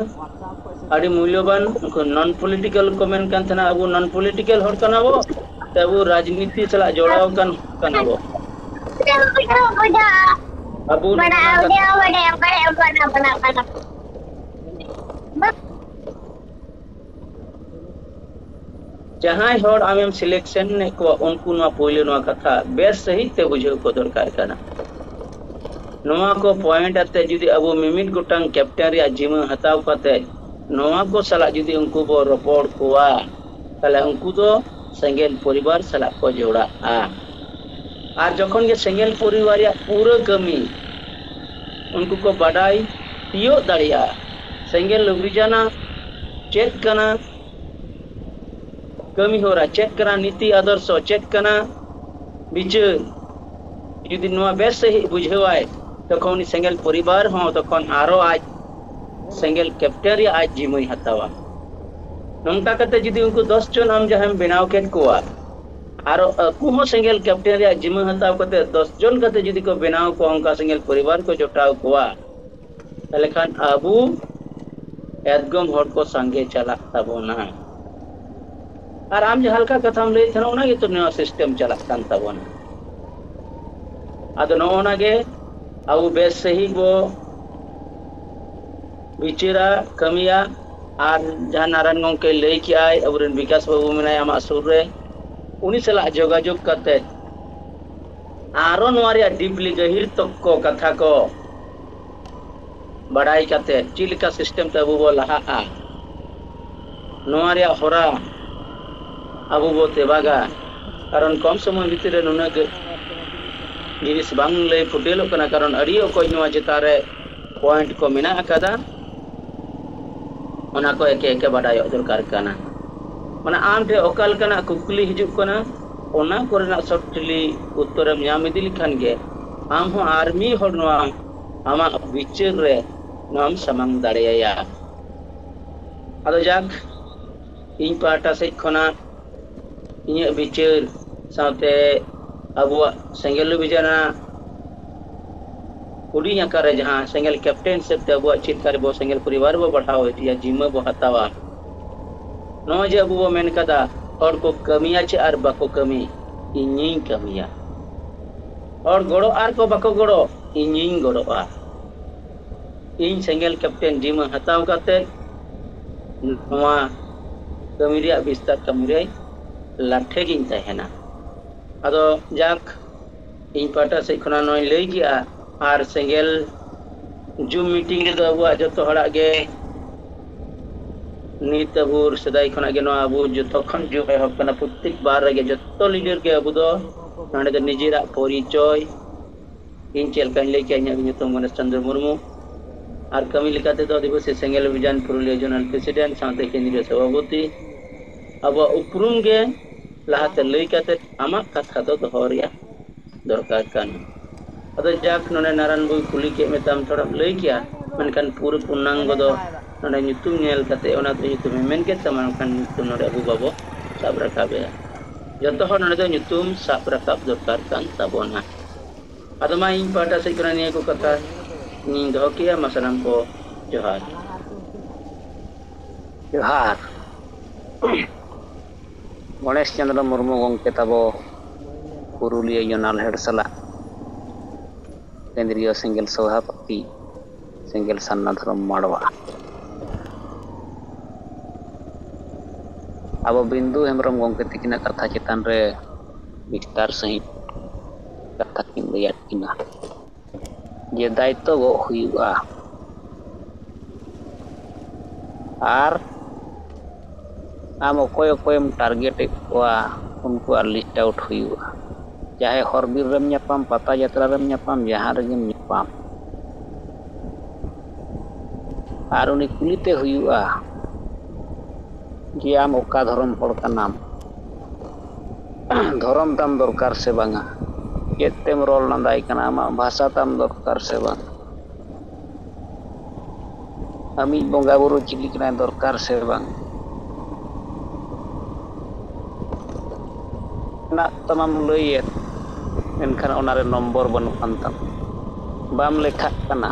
ᱟᱹᱰᱤ ᱢᱩᱞᱞᱚᱵᱟᱱ ᱩᱱᱠᱩ ᱱᱚᱱ ᱯᱚᱞᱤᱴᱤᱠᱟᱞ ᱠᱚ ᱢᱮᱱ ᱠᱟᱱ ᱛᱟᱦᱮᱱᱟ, ᱟᱵᱚ ᱱᱚᱱ ᱯᱚᱞᱤᱴᱤᱠᱟᱞ ᱦᱚᱲ ᱠᱟᱱᱟ ᱵᱚ, ᱥᱮ ᱟᱵᱚ ᱨᱟᱡᱽᱱᱤᱛᱤ ᱥᱟᱞᱟᱜ ᱡᱚᱲᱟᱣ ᱠᱟᱱ ᱠᱟᱱᱟ ᱵᱚ? ᱟᱵᱚ ᱱᱚᱣᱟ ᱠᱟᱛᱷᱟ ᱡᱟᱦᱟᱸᱭ ᱦᱚᱲ ᱟᱢᱮᱢ ᱥᱤᱞᱮᱠᱥᱚᱱ ᱮᱫ ᱠᱚᱣᱟ, ᱩᱱᱠᱩ ᱱᱚᱣᱟ ᱯᱳᱭᱞᱳ ᱱᱚᱣᱟ ᱠᱟᱛᱷᱟ ᱵᱮᱥ ᱥᱟᱺᱦᱤᱡ ᱛᱮ ᱵᱩᱡᱷᱟᱹᱣ ᱠᱚ ᱫᱚᱨᱠᱟᱨ ᱠᱟᱱᱟ᱾ ᱱᱚᱣᱟ ᱠᱚ ᱯᱚᱭᱮᱱᱴ ᱟᱛᱮ ᱡᱩᱫᱤ ᱟᱵᱚ ᱢᱤᱢᱤᱫ ᱜᱚᱴᱟᱝ ᱠᱮᱯᱴᱮᱱ ᱨᱮᱭᱟᱜ ᱡᱤᱢᱟᱹ ᱦᱟᱛᱟᱣ ᱠᱟᱛᱮ ᱱᱚᱣᱟ ᱠᱚ ᱥᱟᱞᱟᱜ ᱡᱩᱫᱤ ᱩᱱᱠᱩ ᱵᱚ ᱨᱚᱯᱚᱲ ᱠᱚᱣᱟ, ᱛᱟᱦᱞᱮ ᱩᱱᱠᱩ ᱫᱚ ᱥᱮᱸᱜᱮᱞ ᱯᱚᱨᱤᱵᱟᱨ ᱥᱟᱞᱟᱜ ᱠᱚ ᱡᱚᱲᱟᱜᱼᱟ᱾ ᱟᱨ ᱡᱚᱠᱷᱚᱱ ᱜᱮ ᱥᱮᱸᱜᱮᱞ ᱯᱚᱨᱤᱵᱟᱨ ᱨᱮᱭᱟᱜ ᱯᱩᱨᱟᱹ ᱠᱟᱹᱢᱤ ᱩᱱᱠᱩ ᱠᱚ ᱵᱟᱰᱟᱭ ᱛᱤᱭᱳᱜ ᱫᱟᱲᱮᱭᱟᱜᱼᱟ, ᱥᱮᱸᱜᱮᱞ ᱚᱵᱷᱤᱡᱟᱱᱟᱜ ᱪᱮᱫ ᱠᱟᱱᱟ, ᱠᱟᱹᱢᱤ ᱦᱚᱨᱟ ᱪᱮᱫ ᱠᱟᱱᱟ, ᱱᱤᱛᱤ ᱟᱫᱚᱨᱥᱚ ᱪᱮᱫ ᱠᱟᱱᱟ, ᱵᱤᱪᱟᱹᱨ, ᱡᱩᱫᱤ ᱱᱚᱣᱟ ᱵᱮᱥ ᱥᱟᱺᱦᱤᱡ ᱵᱩᱡᱷᱟᱹᱣᱟᱭ, ᱛᱚᱠᱷᱚᱱ ᱩᱱᱤ ᱥᱮᱸᱜᱮᱞ ᱯᱚᱨᱤᱵᱟᱨ ᱦᱚᱸ ᱛᱚᱠᱷᱚᱱ ᱟᱨᱚ ᱟᱡ ᱥᱮᱸᱜᱮᱞ ᱠᱮᱯᱴᱮᱱ ᱨᱮᱭᱟᱜ ᱟᱡ ᱡᱤᱢᱟᱹᱭ ᱦᱟᱛᱟᱣᱟ᱾ ᱱᱚᱝᱠᱟ ᱠᱟᱛᱮ ᱡᱩᱫᱤ ᱩᱱᱠᱩ ᱫᱚᱥ ᱡᱚᱱ ᱟᱢ ᱡᱟᱦᱟᱸᱭᱮᱢ ᱵᱮᱱᱟᱣ ᱠᱮᱫ ᱠᱚᱣᱟ, ᱟᱨ ᱟᱠᱚ ᱦᱚᱸ ᱥᱮᱸᱜᱮᱞ ᱠᱮᱯᱴᱮᱱ ᱨᱮᱭᱟᱜ ᱡᱤᱢᱟᱹ ᱦᱟᱛᱟᱣ ᱠᱟᱛᱮ ᱫᱚᱥ ᱡᱚᱱ ᱠᱟᱛᱮ ᱡᱩᱫᱤ ᱠᱚ ᱵᱮᱱᱟᱣ ᱠᱚᱣᱟ, ᱚᱱᱠᱟ ᱥᱮᱸᱜᱮᱞ ᱯᱚᱨᱤᱵᱟᱨ ᱠᱚ ᱡᱚᱴᱟᱣ ᱠᱚᱣᱟ, ᱛᱟᱦᱞᱮ ᱠᱷᱟᱱ ᱟᱵᱚ ᱮᱠᱫᱚᱢ ᱦᱚᱲ ᱠᱚ ᱥᱟᱸᱜᱮ ᱪᱟᱞᱟᱜ ᱛᱟᱵᱚᱱᱟ᱾ ᱟᱨ ᱟᱢ ᱡᱟᱦᱟᱸ ᱞᱮᱠᱟ ᱠᱟᱛᱷᱟᱢ ᱞᱟᱹᱭᱮᱫ ᱛᱟᱦᱮᱱᱟ, ᱚᱱᱟ ᱜᱮᱛᱚ ᱱᱚᱣᱟ system ᱪᱟᱞᱟᱜ ᱠᱟᱱ ᱛᱟᱵᱚᱱᱟ᱾ ᱟᱫᱚ ᱱᱚᱜᱼᱚ ᱱᱟ ᱜᱮ ᱟᱵᱚ ᱵᱮᱥ ᱥᱟᱺᱦᱤᱡ ᱵᱚ ᱵᱤᱪᱟᱹᱨᱟ, ᱠᱟᱹᱢᱤᱭᱟ᱾ ᱟᱨ ᱡᱟᱦᱟᱸ ᱱᱟᱨᱟᱭᱚᱱ ᱜᱚᱢᱠᱮ ᱞᱟᱹᱭ ᱠᱮᱜᱼᱟᱭ, ᱟᱵᱚᱨᱮᱱ ᱵᱤᱠᱟᱥ ᱵᱟᱹᱵᱩ ᱢᱮᱱᱟᱭᱟ ᱟᱢᱟᱜ ᱥᱩᱨ ᱨᱮ, ᱩᱱᱤ ᱥᱟᱞᱟᱜ ᱡᱳᱜᱟᱡᱳᱜᱽ ᱠᱟᱛᱮ ᱟᱨᱚ ᱱᱚᱣᱟ ᱨᱮᱭᱟᱜ deeply ᱜᱟᱹᱦᱤᱨ ᱛᱚᱠᱠᱚ ᱠᱟᱛᱷᱟ ᱠᱚ ᱵᱟᱰᱟᱭ ᱠᱟᱛᱮ ᱪᱮᱫ ᱞᱮᱠᱟ system ᱛᱮ ᱟᱵᱚ ᱵᱚ ᱞᱟᱦᱟᱜᱼᱟ, ᱱᱚᱣᱟ ᱨᱮᱭᱟᱜ ᱦᱚᱨᱟ ᱟᱵᱚ ᱵᱚ ᱛᱮᱵᱟᱜᱟ᱾ ᱠᱟᱨᱚᱱ ᱠᱚᱢ ᱥᱚᱢᱚᱭ ᱵᱷᱤᱛᱤᱨ ᱨᱮ ᱱᱩᱱᱟᱹᱜ ᱜᱮ ᱡᱤᱱᱤᱥ ᱵᱟᱝ ᱞᱟᱹᱭ ᱯᱷᱩᱴᱮᱞᱚᱜ ᱠᱟᱱᱟ, ᱠᱟᱨᱚᱱ ᱟᱹᱰᱤ ᱚᱠᱚᱡ ᱱᱚᱣᱟ ᱪᱮᱛᱟᱱ ᱨᱮ point ᱠᱚ ᱢᱮᱱᱟᱜ ᱟᱠᱟᱫᱟ, ᱚᱱᱟ ᱠᱚ ᱮᱠᱮ ᱮᱠᱮ ᱵᱟᱰᱟᱭᱚᱜ ᱫᱚᱨᱠᱟᱨ ᱠᱟᱱᱟ᱾ ᱢᱟᱱᱮ ᱟᱢ ᱴᱷᱮᱱ ᱚᱠᱟ ᱞᱮᱠᱟᱱᱟᱜ ᱠᱩᱠᱞᱤ ᱦᱤᱡᱩᱜ ᱠᱟᱱᱟ, ᱚᱱᱟ ᱠᱚᱨᱮᱱᱟᱜ shortly ᱩᱛᱛᱚᱨᱮᱢ ᱧᱟᱢ ᱤᱫᱤ ᱞᱮᱠᱷᱟᱱ ᱜᱮ ᱟᱢ ᱦᱚᱸ ᱟᱨ ᱢᱤᱫ ᱦᱚᱲ ᱱᱚᱣᱟ ᱟᱢᱟᱜ ᱵᱤᱪᱟᱹᱨ ᱨᱮ ᱱᱚᱣᱟᱢ ᱥᱟᱢᱟᱝ ᱫᱟᱲᱮᱭᱟᱭᱟ᱾ ᱟᱫᱚ ᱡᱟᱠ, ᱤᱧ ᱯᱟᱦᱴᱟ ᱥᱮᱫ ᱠᱷᱚᱱᱟᱜ ᱤᱧᱟᱹᱜ ᱵᱤᱪᱟᱹᱨ ᱥᱟᱶᱛᱮ ᱟᱵᱚᱣᱟᱜ ᱥᱮᱸᱜᱮᱞ ᱚᱵᱷᱤᱡᱟᱱᱟᱜ ᱦᱩᱰᱤᱧ ᱟᱠᱟᱨ ᱨᱮ ᱡᱟᱦᱟᱸ ᱥᱮᱸᱜᱮᱞ ᱠᱮᱯᱴᱮᱱ ᱦᱤᱥᱟᱹᱵ ᱛᱮ ᱟᱵᱚᱣᱟᱜ ᱪᱮᱫ ᱠᱟᱨᱮ ᱵᱚ ᱥᱮᱸᱜᱮᱞ ᱯᱚᱨᱤᱵᱟᱨ ᱵᱚ ᱵᱟᱲᱦᱟᱣ ᱤᱫᱤᱭᱟ, ᱡᱤᱢᱟᱹ ᱵᱚ ᱦᱟᱛᱟᱣᱟ, ᱱᱚᱜᱼᱚᱭ ᱡᱮ ᱟᱵᱚ ᱵᱚ ᱢᱮᱱ ᱠᱟᱫᱟ, ᱦᱚᱲ ᱠᱚ ᱠᱟᱹᱢᱤᱭᱟ ᱪᱮ ᱟᱨ ᱵᱟᱠᱚ ᱠᱟᱹᱢᱤ, ᱤᱧᱤᱧ ᱠᱟᱹᱢᱤᱭᱟ᱾ ᱦᱚᱲ ᱜᱚᱲᱚ ᱟᱨ ᱠᱚ ᱵᱟᱠᱚ ᱜᱚᱲᱚ, ᱤᱧᱤᱧ ᱜᱚᱲᱚᱜᱼᱟ᱾ ᱤᱧ ᱥᱮᱸᱜᱮᱞ ᱠᱮᱯᱴᱮᱱ ᱡᱤᱢᱟᱹ ᱦᱟᱛᱟᱣ ᱠᱟᱛᱮ ᱱᱚᱣᱟ ᱠᱟᱹᱢᱤ ᱨᱮᱭᱟᱜ ᱵᱤᱥᱛᱟᱨ ᱠᱟᱹᱢᱤ ᱨᱮ ᱞᱟᱴᱷᱮ ᱜᱤᱧ ᱛᱟᱦᱮᱱᱟ᱾ ᱟᱫᱚ ᱡᱟᱠ, ᱤᱧ ᱯᱟᱦᱴᱟ ᱥᱮᱫ ᱠᱷᱚᱱᱟᱜ ᱱᱚᱣᱟᱧ ᱞᱟᱹᱭ ᱠᱮᱜᱼᱟ᱾ ᱟᱨ ᱥᱮᱸᱜᱮᱞ Zoom meeting ᱨᱮᱫᱚ ᱟᱵᱚᱣᱟᱜ ᱡᱚᱛᱚ ᱦᱚᱲᱟᱜ ᱜᱮ ᱱᱤᱛ ᱟᱵᱚ ᱥᱮᱫᱟᱭ ᱠᱷᱚᱱᱟᱜ ᱜᱮ ᱱᱚᱣᱟ ᱟᱵᱚ ᱡᱚᱛᱚ ᱠᱷᱚᱱ Zoom ᱮᱦᱚᱵ ᱠᱟᱱᱟ, ᱯᱨᱚᱛᱮᱠ ᱵᱟᱨ ᱨᱮᱜᱮ ᱡᱚᱛᱚ leader ᱜᱮ ᱟᱵᱚ ᱫᱚ ᱱᱚᱰᱮ ᱫᱚ ᱱᱤᱡᱮᱨᱟᱜ ᱯᱚᱨᱤᱪᱚᱭ, ᱤᱧ ᱪᱮᱫ ᱞᱮᱠᱟᱧ ᱞᱟᱹᱭ ᱠᱮᱜᱼᱟ, ᱤᱧᱟᱹᱜ ᱧᱩᱛᱩᱢ ᱜᱚᱱᱮᱥ ᱪᱚᱸᱫᱽᱨᱚ ᱢᱩᱨᱢᱩ, ᱟᱨ ᱠᱟᱹᱢᱤ ᱞᱮᱠᱟ ᱛᱮᱫᱚ ᱟᱹᱫᱤᱵᱟᱹᱥᱤ ᱥᱮᱸᱜᱮᱞ ᱚᱵᱷᱤᱡᱟᱱ ᱯᱩᱨᱩᱞᱤᱭᱟᱹ zonal president ᱥᱟᱶᱛᱮ ᱠᱮᱱᱫᱨᱤᱭᱚ ᱥᱚᱵᱷᱟᱯᱚᱛᱤ᱾ ᱟᱵᱚᱣᱟᱜ ᱩᱯᱨᱩᱢ ᱜᱮ ᱞᱟᱦᱟᱛᱮ ᱞᱟᱹᱭ ᱠᱟᱛᱮ ᱟᱢᱟᱜ ᱠᱟᱛᱷᱟ ᱫᱚ ᱫᱚᱦᱚ ᱨᱮᱭᱟᱜ ᱫᱚᱨᱠᱟᱨ ᱠᱟᱱᱟ᱾ ᱟᱫᱚ ᱡᱟᱠ, ᱱᱚᱰᱮ ᱱᱟᱨᱟᱱ ᱵᱩᱭ ᱠᱩᱞᱤ ᱠᱮᱫ ᱢᱮᱛᱟᱢ, ᱛᱷᱚᱲᱟᱢ ᱞᱟᱹᱭ ᱠᱮᱭᱟ, ᱢᱮᱱᱠᱷᱟᱱ ᱯᱩᱨᱟᱹ ᱯᱩᱨᱱᱟᱝᱜᱚ ᱫᱚ ᱱᱚᱰᱮ ᱧᱩᱛᱩᱢ ᱧᱮᱞ ᱠᱟᱛᱮ ᱚᱱᱟ ᱫᱚ ᱧᱩᱛᱩᱢ ᱮ ᱢᱮᱱ ᱠᱮᱫ ᱛᱟᱢᱟ, ᱢᱮᱱᱠᱷᱟᱱ ᱧᱩᱛᱩᱢ ᱱᱚᱰᱮ ᱟᱵᱚ ᱵᱟᱵᱚ ᱥᱟᱵ ᱨᱟᱠᱟᱵᱮᱜᱼᱟ᱾ ᱡᱚᱛᱚ ᱦᱚᱲ ᱱᱚᱰᱮ ᱫᱚ ᱧᱩᱛᱩᱢ ᱥᱟᱵ ᱨᱟᱠᱟᱵ ᱫᱚᱨᱠᱟᱨ ᱠᱟᱱ ᱛᱟᱵᱚᱱᱟ᱾ ᱟᱫᱚ ᱢᱟ ᱤᱧ ᱯᱟᱦᱴᱟ ᱥᱮᱫ ᱠᱷᱚᱱᱟᱜ ᱱᱤᱭᱟᱹ ᱠᱚ ᱠᱟᱛᱷᱟ ᱤᱧ ᱫᱚᱦᱚ ᱠᱮᱜᱼᱟ᱾ ᱢᱟ ᱥᱟᱱᱟᱢ ᱠᱚ ᱡᱚᱦᱟᱨ᱾ ᱡᱚᱦᱟᱨ᱾ ᱜᱚᱬᱮᱥ ᱪᱚᱸᱫᱽᱨᱚ ᱢᱩᱨᱢᱩ ᱜᱚᱢᱠᱮ ᱛᱟᱵᱚ ᱯᱩᱨᱩᱞᱤᱭᱟᱹ ᱡᱚᱱᱟᱞ ᱦᱮᱰ ᱥᱟᱞᱟᱜ ᱠᱮᱱᱫᱽᱨᱤᱭᱚ ᱥᱮᱸᱜᱮᱞ ᱥᱚᱵᱷᱟᱯᱚᱛᱤ, ᱥᱮᱸᱜᱮᱞ ᱥᱟᱨᱱᱟ ᱫᱷᱚᱨᱚᱢ ᱢᱟᱰᱣᱟ᱾ ᱟᱵᱚ ᱵᱤᱱᱫᱩ ᱦᱮᱢᱵᱨᱚᱢ ᱜᱚᱢᱠᱮ ᱛᱤᱠᱤᱱᱟᱜ ᱠᱟᱛᱷᱟ ᱪᱮᱛᱟᱱ ᱨᱮ ᱵᱤᱥᱛᱟᱨ ᱥᱟᱺᱦᱤᱡ ᱠᱟᱛᱷᱟ ᱠᱤᱱ ᱞᱟᱹᱭᱟᱫ ᱠᱤᱱᱟ ᱡᱮ ᱫᱟᱭᱤᱛᱛᱚ ᱜᱚᱜ ᱦᱩᱭᱩᱜᱼᱟ᱾ ᱟᱨ ᱟᱢ ᱚᱠᱚᱭ ᱚᱠᱚᱭᱮᱢ ᱴᱟᱨᱜᱮᱴ ᱮᱫ ᱠᱚᱣᱟ, ᱩᱱᱠᱩᱣᱟᱜ ᱞᱤᱥᱴ ᱟᱣᱩᱴ ᱦᱩᱭᱩᱜᱼᱟ᱾ ᱪᱟᱦᱮ ᱦᱚᱨ ᱵᱤᱨ ᱨᱮᱢ ᱧᱟᱯᱟᱢ, ᱯᱟᱛᱟ ᱡᱟᱛᱨᱟ ᱨᱮᱢ ᱧᱟᱯᱟᱢ, ᱡᱟᱦᱟᱸ ᱨᱮᱜᱮᱢ ᱧᱟᱯᱟᱢ, ᱟᱨ ᱩᱱᱤ ᱠᱩᱞᱤᱛᱮ ᱦᱩᱭᱩᱜᱼᱟ ᱡᱮ ᱟᱢ ᱚᱠᱟ ᱫᱷᱚᱨᱚᱢ ᱦᱚᱲ ᱠᱟᱱᱟᱢ, ᱫᱷᱚᱨᱚᱢ ᱛᱟᱢ ᱫᱚᱨᱠᱟᱨ ᱥᱮ ᱵᱟᱝᱟ, ᱪᱮᱫ ᱛᱮᱢ ᱨᱚᱲ ᱞᱟᱸᱫᱟᱭ ᱠᱟᱱᱟ, ᱟᱢᱟᱜ ᱵᱷᱟᱥᱟ ᱛᱟᱢ ᱫᱚᱨᱠᱟᱨ ᱥᱮ ᱵᱟᱝ, ᱟᱢᱤᱡ ᱵᱚᱸᱜᱟ ᱵᱩᱨᱩ ᱪᱤᱞᱤ ᱠᱟᱱᱟᱭ ᱫᱚᱨᱠᱟᱨ ᱥᱮ ᱵᱟᱝ, ᱢᱮᱱᱟᱜ ᱛᱟᱢᱟᱢ ᱞᱟᱹᱭᱮᱫ, ᱢᱮᱱᱠᱷᱟᱱ ᱚᱱᱟᱨᱮ ᱱᱚᱢᱵᱚᱨ ᱵᱟᱹᱱᱩᱜ ᱟᱱ ᱛᱟᱢᱟ, ᱵᱟᱢ ᱞᱮᱠᱷᱟᱜ ᱠᱟᱱᱟ᱾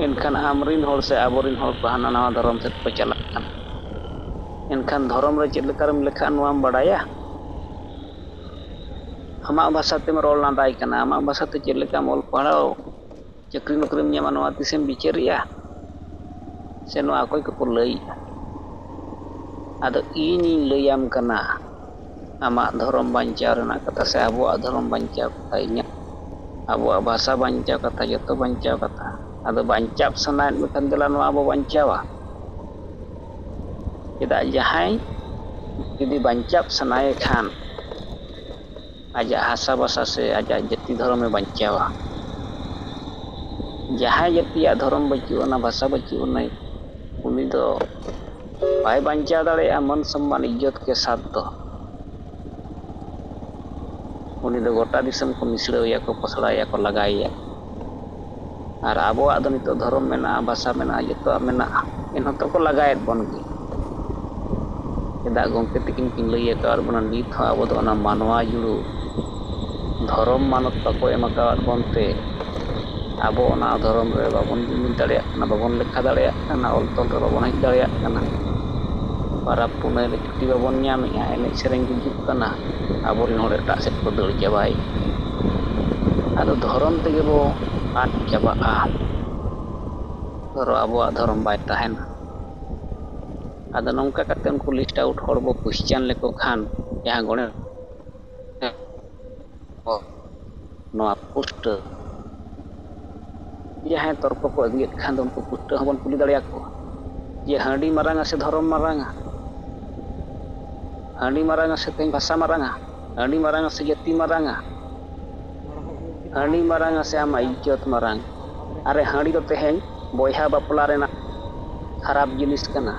ᱮᱱᱠᱷᱟᱱ ᱟᱢᱨᱤᱱ ᱦᱚᱲ ᱥᱮ ᱟᱵᱚᱨᱤᱱ ᱦᱚᱲ ᱠᱚ ᱦᱟᱱᱟ ᱱᱟᱣᱟ ᱫᱷᱚᱨᱚᱢ ᱥᱮᱫ ᱠᱚ ᱪᱟᱞᱟᱜ ᱠᱟᱱᱟ᱾ ᱮᱱᱠᱷᱟᱱ ᱫᱷᱚᱨᱚᱢ ᱨᱮ ᱪᱮᱫ ᱞᱮᱠᱟᱨᱮᱢ ᱞᱮᱠᱷᱟᱜᱼᱟ, ᱱᱚᱣᱟᱢ ᱵᱟᱰᱟᱭᱟ? ᱟᱢᱟᱜ ᱵᱷᱟᱥᱟ ᱛᱮᱢ ᱨᱚᱲ ᱞᱟᱸᱫᱟᱭ ᱠᱟᱱᱟ, ᱟᱢᱟᱜ ᱵᱷᱟᱥᱟ ᱛᱮ ᱪᱮᱫ ᱞᱮᱠᱟᱢ ᱚᱞ ᱯᱟᱲᱦᱟᱣ, ᱪᱟᱹᱠᱨᱤ ᱱᱚᱠᱨᱤᱢ ᱧᱟᱢᱟ, ᱱᱚᱣᱟ ᱛᱤᱥᱮᱢ ᱵᱤᱪᱟᱹᱨᱮᱜᱼᱟ? ᱥᱮ ᱱᱚᱣᱟ ᱚᱠᱚᱭ ᱠᱚᱠᱚ ᱞᱟᱹᱭᱮᱜᱼᱟ? ᱟᱫᱚ ᱤᱧᱤᱧ ᱞᱟᱹᱭᱟᱢ ᱠᱟᱱᱟ, ᱟᱢᱟᱜ ᱫᱷᱚᱨᱚᱢ ᱵᱟᱧᱪᱟᱣ ᱨᱮᱱᱟᱜ ᱠᱟᱛᱷᱟ ᱥᱮ ᱟᱵᱚᱣᱟᱜ ᱫᱷᱚᱨᱚᱢ ᱵᱟᱧᱪᱟᱣ ᱠᱟᱛᱷᱟ, ᱤᱧᱟᱹᱜ, ᱟᱵᱚᱣᱟᱜ ᱵᱷᱟᱥᱟ ᱵᱟᱧᱪᱟᱣ ᱠᱟᱛᱷᱟ, ᱡᱚᱛᱚ ᱵᱟᱧᱪᱟᱣ ᱠᱟᱛᱷᱟ᱾ ᱟᱫᱚ ᱵᱟᱧᱪᱟᱣ ᱥᱟᱱᱟᱭᱮᱫ ᱢᱮᱠᱷᱟᱱ, ᱫᱮᱞᱟ ᱱᱚᱣᱟ ᱵᱚ ᱵᱟᱧᱪᱟᱣᱟ᱾ ᱪᱮᱫᱟᱜ, ᱡᱟᱦᱟᱸᱭ ᱡᱩᱫᱤ ᱵᱟᱧᱪᱟᱣ ᱥᱟᱱᱟᱭᱮ ᱠᱷᱟᱱ, ᱟᱡᱟᱜ ᱦᱟᱥᱟ ᱵᱷᱟᱥᱟ ᱥᱮ ᱟᱡᱟᱜ ᱡᱟᱹᱛᱤ ᱫᱷᱚᱨᱚᱢᱮ ᱵᱟᱧᱪᱟᱣᱟ᱾ ᱡᱟᱦᱟᱸᱭ ᱡᱟᱹᱛᱤᱭᱟᱜ ᱫᱷᱚᱨᱚᱢ ᱵᱟᱹᱪᱩᱜ ᱟᱱᱟ, ᱵᱷᱟᱥᱟ ᱵᱟᱹᱪᱩᱜ ᱟᱱᱟ, ᱩᱱᱤ ᱫᱚ ᱵᱟᱭ ᱵᱟᱧᱪᱟᱣ ᱫᱟᱲᱮᱭᱟᱜᱼᱟ ᱢᱟᱹᱱ ᱥᱚᱢᱢᱟᱱ ᱤᱡᱽᱡᱚᱛ ᱠᱮ ᱥᱟᱛ ᱫᱚ᱾ ᱩᱱᱤ ᱫᱚ ᱜᱚᱴᱟ ᱫᱤᱥᱚᱢ ᱠᱚ ᱢᱤᱥᱲᱟᱹᱣᱮᱭᱟ ᱠᱚ, ᱯᱚᱥᱲᱟᱭᱮᱭᱟ ᱠᱚ, ᱞᱟᱜᱟᱭᱮᱭᱟ᱾ ᱟᱨ ᱟᱵᱚᱣᱟᱜ ᱫᱚ ᱱᱤᱛᱚᱜ ᱫᱷᱚᱨᱚᱢ ᱢᱮᱱᱟᱜᱼᱟ, ᱵᱷᱟᱥᱟ ᱢᱮᱱᱟᱜᱼᱟ, ᱡᱚᱛᱚᱣᱟᱜ ᱢᱮᱱᱟᱜᱼᱟ, ᱮᱱᱦᱚᱸ ᱛᱚᱠᱚ ᱞᱟᱜᱟᱭᱮᱫ ᱵᱚᱱ ᱜᱮ᱾ ᱪᱮᱫᱟᱜ ᱜᱚᱢᱠᱮ ᱛᱤᱠᱤᱱ ᱠᱤᱱ ᱞᱟᱹᱭ ᱟᱠᱟᱫ ᱵᱚᱱᱟ, ᱱᱤᱛ ᱦᱚᱸ ᱟᱵᱚ ᱫᱚ ᱚᱱᱟ ᱢᱟᱱᱣᱟ ᱡᱩᱲᱩ ᱫᱷᱚᱨᱚᱢ ᱢᱟᱱᱚᱛ ᱵᱟᱠᱚ ᱮᱢ ᱟᱠᱟᱫ ᱵᱚᱱ ᱛᱮ ᱟᱵᱚ ᱚᱱᱟ ᱫᱷᱚᱨᱚᱢ ᱨᱮ ᱵᱟᱵᱚᱱ ᱡᱩᱢᱤᱫ ᱫᱟᱲᱮᱭᱟᱜ ᱠᱟᱱᱟ, ᱵᱟᱵᱚᱱ ᱞᱮᱠᱷᱟ ᱫᱟᱲᱮᱭᱟᱜ ᱠᱟᱱᱟ, ᱚᱞ ᱛᱚᱞ ᱨᱮ ᱵᱟᱵᱚᱱ ᱦᱮᱡ ᱫᱟᱲᱮᱭᱟᱜ ᱠᱟᱱᱟ᱾ ᱯᱟᱨᱟᱵᱽ ᱯᱩᱱᱟᱹᱭ ᱨᱮ ᱪᱷᱩᱴᱤ ᱵᱟᱵᱚᱱ ᱧᱟᱢᱮᱜᱼᱟ, ᱮᱱᱮᱡ ᱥᱮᱨᱮᱧ ᱜᱩᱡᱩᱜ ᱠᱟᱱᱟ, ᱟᱵᱚᱨᱮᱱ ᱦᱚᱲ ᱮᱴᱟᱜ ᱥᱮᱫ ᱠᱚ ᱫᱟᱹᱲ ᱪᱟᱵᱟᱭᱮᱜᱼᱟ᱾ ᱟᱫᱚ ᱫᱷᱚᱨᱚᱢ ᱛᱮᱜᱮ ᱵᱚ ᱟᱫ ᱪᱟᱵᱟᱜᱼᱟ, ᱫᱷᱚᱨᱚ ᱟᱵᱚᱣᱟᱜ ᱫᱷᱚᱨᱚᱢ ᱵᱟᱭ ᱛᱟᱦᱮᱱᱟ᱾ ᱟᱫᱚ ᱱᱚᱝᱠᱟ ᱠᱟᱛᱮ ᱩᱱᱠᱩ ᱞᱤᱥᱴ ᱟᱣᱩᱴ ᱦᱚᱲ ᱵᱚ ᱠᱩᱥᱪᱟᱱ ᱞᱮᱠᱚ ᱠᱷᱟᱱ, ᱡᱟᱦᱟᱸ ᱜᱚᱬᱮ ᱱᱚᱣᱟ ᱯᱩᱥᱴᱟᱹ ᱡᱟᱦᱟᱸᱭ ᱛᱚᱨᱠᱚ ᱠᱚ ᱟᱹᱜᱩᱭᱮᱫ ᱠᱷᱟᱱ ᱫᱚ ᱩᱱᱠᱩ ᱯᱩᱥᱴᱟᱹ ᱦᱚᱸᱵᱚᱱ ᱠᱩᱞᱤ ᱫᱟᱲᱮᱭᱟᱠᱚᱣᱟ ᱡᱮ ᱦᱟᱺᱰᱤ ᱢᱟᱨᱟᱝᱟ ᱥᱮ ᱫᱷᱚᱨᱚᱢ ᱢᱟᱨᱟᱝᱟ? ᱦᱟᱺᱰᱤ ᱢᱟᱨᱟᱝᱟ ᱥᱮ ᱛᱮᱦᱮᱧ ᱵᱷᱟᱥᱟ ᱢᱟᱨᱟᱝᱟ? ᱦᱟᱺᱰᱤ ᱢᱟᱨᱟᱝᱟ ᱥᱮ ᱡᱟᱹᱛᱤ ᱢᱟᱨᱟᱝᱟ? ᱦᱟᱺᱰᱤ ᱢᱟᱨᱟᱝᱟ ᱥᱮ ᱟᱢᱟᱜ ᱤᱡᱽᱡᱚᱛ ᱢᱟᱨᱟᱝ? ᱟᱨᱮ ᱦᱟᱺᱰᱤ ᱫᱚ ᱛᱮᱦᱮᱧ ᱵᱚᱭᱦᱟ ᱵᱟᱯᱞᱟ ᱨᱮᱱᱟᱜ ᱠᱷᱟᱨᱟᱯ ᱡᱤᱱᱤᱥ ᱠᱟᱱᱟ᱾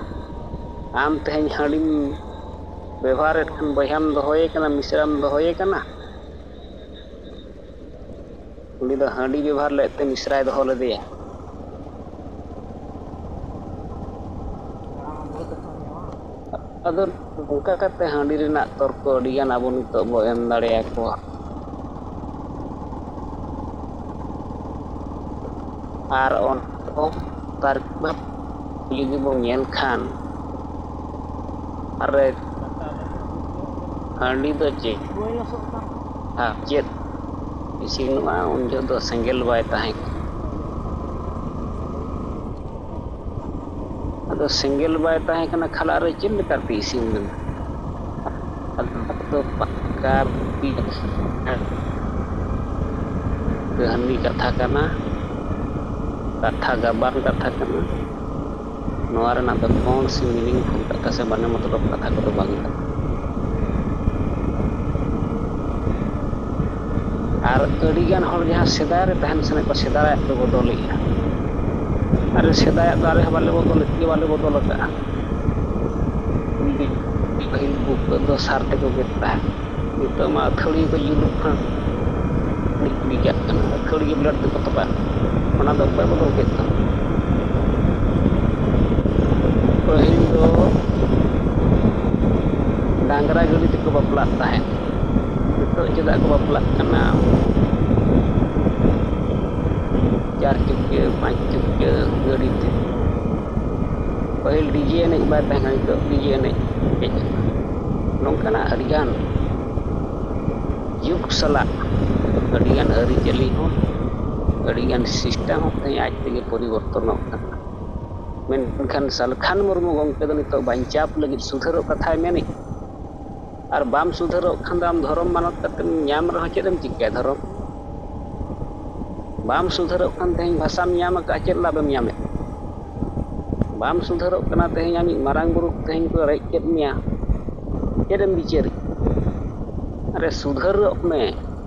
ᱟᱢ ᱛᱮᱦᱮᱧ ᱦᱟᱺᱰᱤᱢ ᱵᱮᱵᱚᱦᱟᱨᱮᱫ ᱠᱷᱟᱱ ᱵᱚᱭᱦᱟᱢ ᱫᱚᱦᱚᱭᱮ ᱠᱟᱱᱟ, ᱢᱤᱥᱨᱟᱢ ᱫᱚᱦᱚᱭᱮ ᱠᱟᱱᱟ᱾ ᱩᱱᱤ ᱫᱚ ᱦᱟᱺᱰᱤ ᱵᱮᱵᱚᱦᱟᱨ ᱞᱮᱫ ᱛᱮ ᱢᱤᱥᱨᱟᱭ ᱫᱚᱦᱚ ᱞᱮᱫᱮᱭᱟ᱾ ᱟᱫᱚ ᱱᱚᱝᱠᱟ ᱠᱟᱛᱮ ᱦᱟᱺᱰᱤ ᱨᱮᱱᱟᱜ ᱛᱚᱨᱠᱚ ᱟᱹᱰᱤᱜᱟᱱ ᱟᱵᱚ ᱱᱤᱛᱚᱜ ᱵᱚ ᱮᱢ ᱫᱟᱲᱮᱭᱟᱠᱚᱣᱟ᱾ ᱟᱨ ᱚᱱᱟ ᱠᱚ ᱛᱟᱨᱠᱤᱵ ᱡᱩᱫᱤ ᱵᱚᱱ ᱧᱮᱞ ᱠᱷᱟᱱ, ᱟᱨᱮ ᱦᱟᱺᱰᱤ ᱫᱚ ᱪᱮᱫ? ᱟᱨ ᱪᱮᱫ ᱤᱥᱤᱱᱚᱜᱼᱟ? ᱩᱱ ᱡᱚᱦᱚᱜ ᱫᱚ ᱥᱮᱸᱜᱮᱞ ᱵᱟᱭ ᱛᱟᱦᱮᱸ ᱠᱟᱱᱟ᱾ ᱟᱫᱚ ᱥᱮᱸᱜᱮᱞ ᱵᱟᱭ ᱛᱟᱦᱮᱸ ᱠᱟᱱᱟ, ᱠᱷᱟᱞᱟᱜ ᱨᱮ ᱪᱮᱫ ᱞᱮᱠᱟᱛᱮ ᱤᱥᱤᱱ ᱞᱮᱱᱟ? ᱟᱫᱚ ᱯᱟᱠᱟ ᱠᱟᱹᱦᱱᱤ ᱠᱟᱛᱷᱟ ᱠᱟᱱᱟ, ᱠᱟᱛᱷᱟ ᱜᱟᱵᱟᱱ ᱠᱟᱛᱷᱟ ᱠᱟᱱᱟ᱾ ᱱᱚᱣᱟ ᱨᱮᱱᱟᱜ ᱫᱚ ᱠᱚᱱ ᱥᱤ meaningful ᱠᱟᱛᱷᱟ ᱥᱮ ᱢᱟᱱᱮ ᱢᱚᱛᱞᱚᱵ ᱠᱟᱛᱷᱟ ᱠᱚᱫᱚ ᱵᱟᱝ ᱠᱟᱱᱟ᱾ ᱟᱨ ᱟᱹᱰᱤᱜᱟᱱ ᱦᱚᱲ ᱡᱟᱦᱟᱸ ᱥᱮᱫᱟᱭ ᱨᱮ ᱛᱟᱦᱮᱱ ᱥᱟᱱᱟᱭᱮᱫ ᱠᱚᱣᱟ, ᱥᱮᱫᱟᱭᱟᱜ ᱠᱚ ᱵᱚᱫᱚᱞᱮᱜᱼᱟ᱾ ᱟᱨ ᱥᱮᱫᱟᱭᱟᱜ ᱫᱚ ᱟᱞᱮ ᱦᱚᱸ ᱵᱟᱞᱮ ᱵᱚᱫᱚᱞᱮᱫ ᱜᱮᱭᱟ, ᱵᱟᱞᱮ ᱵᱚᱫᱚᱞ ᱟᱠᱟᱫᱼᱟ᱾ ᱯᱟᱹᱦᱤᱞ ᱵᱩᱠ ᱫᱚ ᱥᱟᱨ ᱛᱮᱠᱚ ᱜᱮᱫ ᱛᱟᱦᱮᱸᱫ᱾ ᱱᱤᱛᱚᱜ ᱢᱟ ᱟᱹᱛᱷᱟᱹᱲᱤ ᱠᱚ ᱡᱩᱞᱩᱜ ᱠᱟᱱ, ᱜᱤᱰᱤ ᱠᱟᱜ ᱠᱟᱱᱟ, ᱟᱹᱛᱷᱟᱹᱲᱤ ᱜᱮ blade ᱛᱮᱠᱚ ᱛᱚᱯᱟᱜ᱾ ᱚᱱᱟ ᱫᱚ ᱚᱠᱚᱭ ᱵᱚᱫᱚᱞ ᱠᱮᱫ ᱛᱟᱢᱟ? ᱯᱟᱹᱦᱤᱞ ᱫᱚ ᱰᱟᱝᱨᱟ ᱜᱟᱹᱰᱤ ᱛᱮᱠᱚ ᱵᱟᱯᱞᱟᱜ ᱛᱟᱦᱮᱸᱫ, ᱱᱤᱛᱚᱜ ᱪᱮᱫᱟᱜ ᱠᱚ ᱵᱟᱯᱞᱟᱜ ᱠᱟᱱᱟ ᱪᱟᱨ ᱪᱩᱠᱤᱭᱟᱹ ᱯᱟᱸᱪ ᱪᱩᱠᱤᱭᱟᱹ ᱜᱟᱹᱰᱤ ᱛᱮ? ᱯᱟᱹᱦᱤᱞ ᱰᱤᱡᱮ ᱮᱱᱮᱡ ᱵᱟᱭ ᱛᱟᱦᱮᱸ ᱠᱟᱱᱟ, ᱱᱤᱛᱚᱜ ᱰᱤᱡᱮ ᱮᱱᱮᱡ ᱦᱮᱡ ᱮᱱᱟ᱾ ᱱᱚᱝᱠᱟᱱᱟᱜ ᱟᱹᱰᱤᱜᱟᱱ ᱡᱩᱜᱽ ᱥᱟᱞᱟᱜ ᱟᱹᱰᱤᱜᱟᱱ ᱟᱹᱨᱤᱪᱟᱹᱞᱤ ᱦᱚᱸ, ᱟᱹᱰᱤᱜᱟᱱ ᱥᱤᱥᱴᱮᱢ ᱦᱚᱸ ᱛᱮᱦᱮᱧ ᱟᱡ ᱛᱮᱜᱮ ᱯᱚᱨᱤᱵᱚᱨᱛᱚᱱᱚᱜ ᱠᱟᱱᱟ᱾ ᱢᱮᱱᱠᱷᱟᱱ ᱥᱟᱞᱠᱷᱟᱱ ᱢᱩᱨᱢᱩ ᱜᱚᱢᱠᱮ ᱫᱚ ᱱᱤᱛᱚᱜ ᱵᱟᱧᱪᱟᱣ ᱞᱟᱹᱜᱤᱫ ᱥᱩᱫᱷᱟᱹᱨᱚᱜ ᱠᱟᱛᱷᱟᱭ ᱢᱮᱱᱮᱫ, ᱟᱨ ᱵᱟᱢ ᱥᱩᱫᱷᱟᱹᱨᱚᱜ ᱠᱷᱟᱱ ᱫᱚ ᱟᱢ ᱫᱷᱚᱨᱚᱢ ᱢᱟᱱᱚᱛ ᱠᱟᱛᱮᱢ ᱧᱟᱢ ᱨᱮᱦᱚᱸ ᱪᱮᱫ ᱮᱢ ᱪᱤᱠᱟᱹᱭᱟ? ᱫᱷᱚᱨᱚᱢ ᱵᱟᱢ ᱥᱩᱫᱷᱟᱹᱨᱚᱜ ᱠᱷᱟᱱ ᱛᱮᱦᱮᱧ ᱵᱷᱟᱥᱟᱢ ᱧᱟᱢ ᱟᱠᱟᱫᱼᱟ, ᱪᱮᱫ ᱞᱟᱵᱷ ᱮᱢ ᱧᱟᱢᱮᱫ? ᱵᱟᱢ ᱥᱩᱫᱷᱟᱹᱨᱚᱜ ᱠᱟᱱᱟ, ᱛᱮᱦᱮᱧ ᱟᱢᱤᱡ ᱢᱟᱨᱟᱝ ᱵᱩᱨᱩ ᱛᱮᱦᱮᱧ ᱠᱚ ᱨᱮᱡ ᱠᱮᱫ ᱢᱮᱭᱟ, ᱪᱮᱫ ᱮᱢ ᱵᱤᱪᱟᱹᱨ? ᱟᱨᱮ ᱥᱩᱫᱷᱟᱹᱨᱚᱜ ᱢᱮ,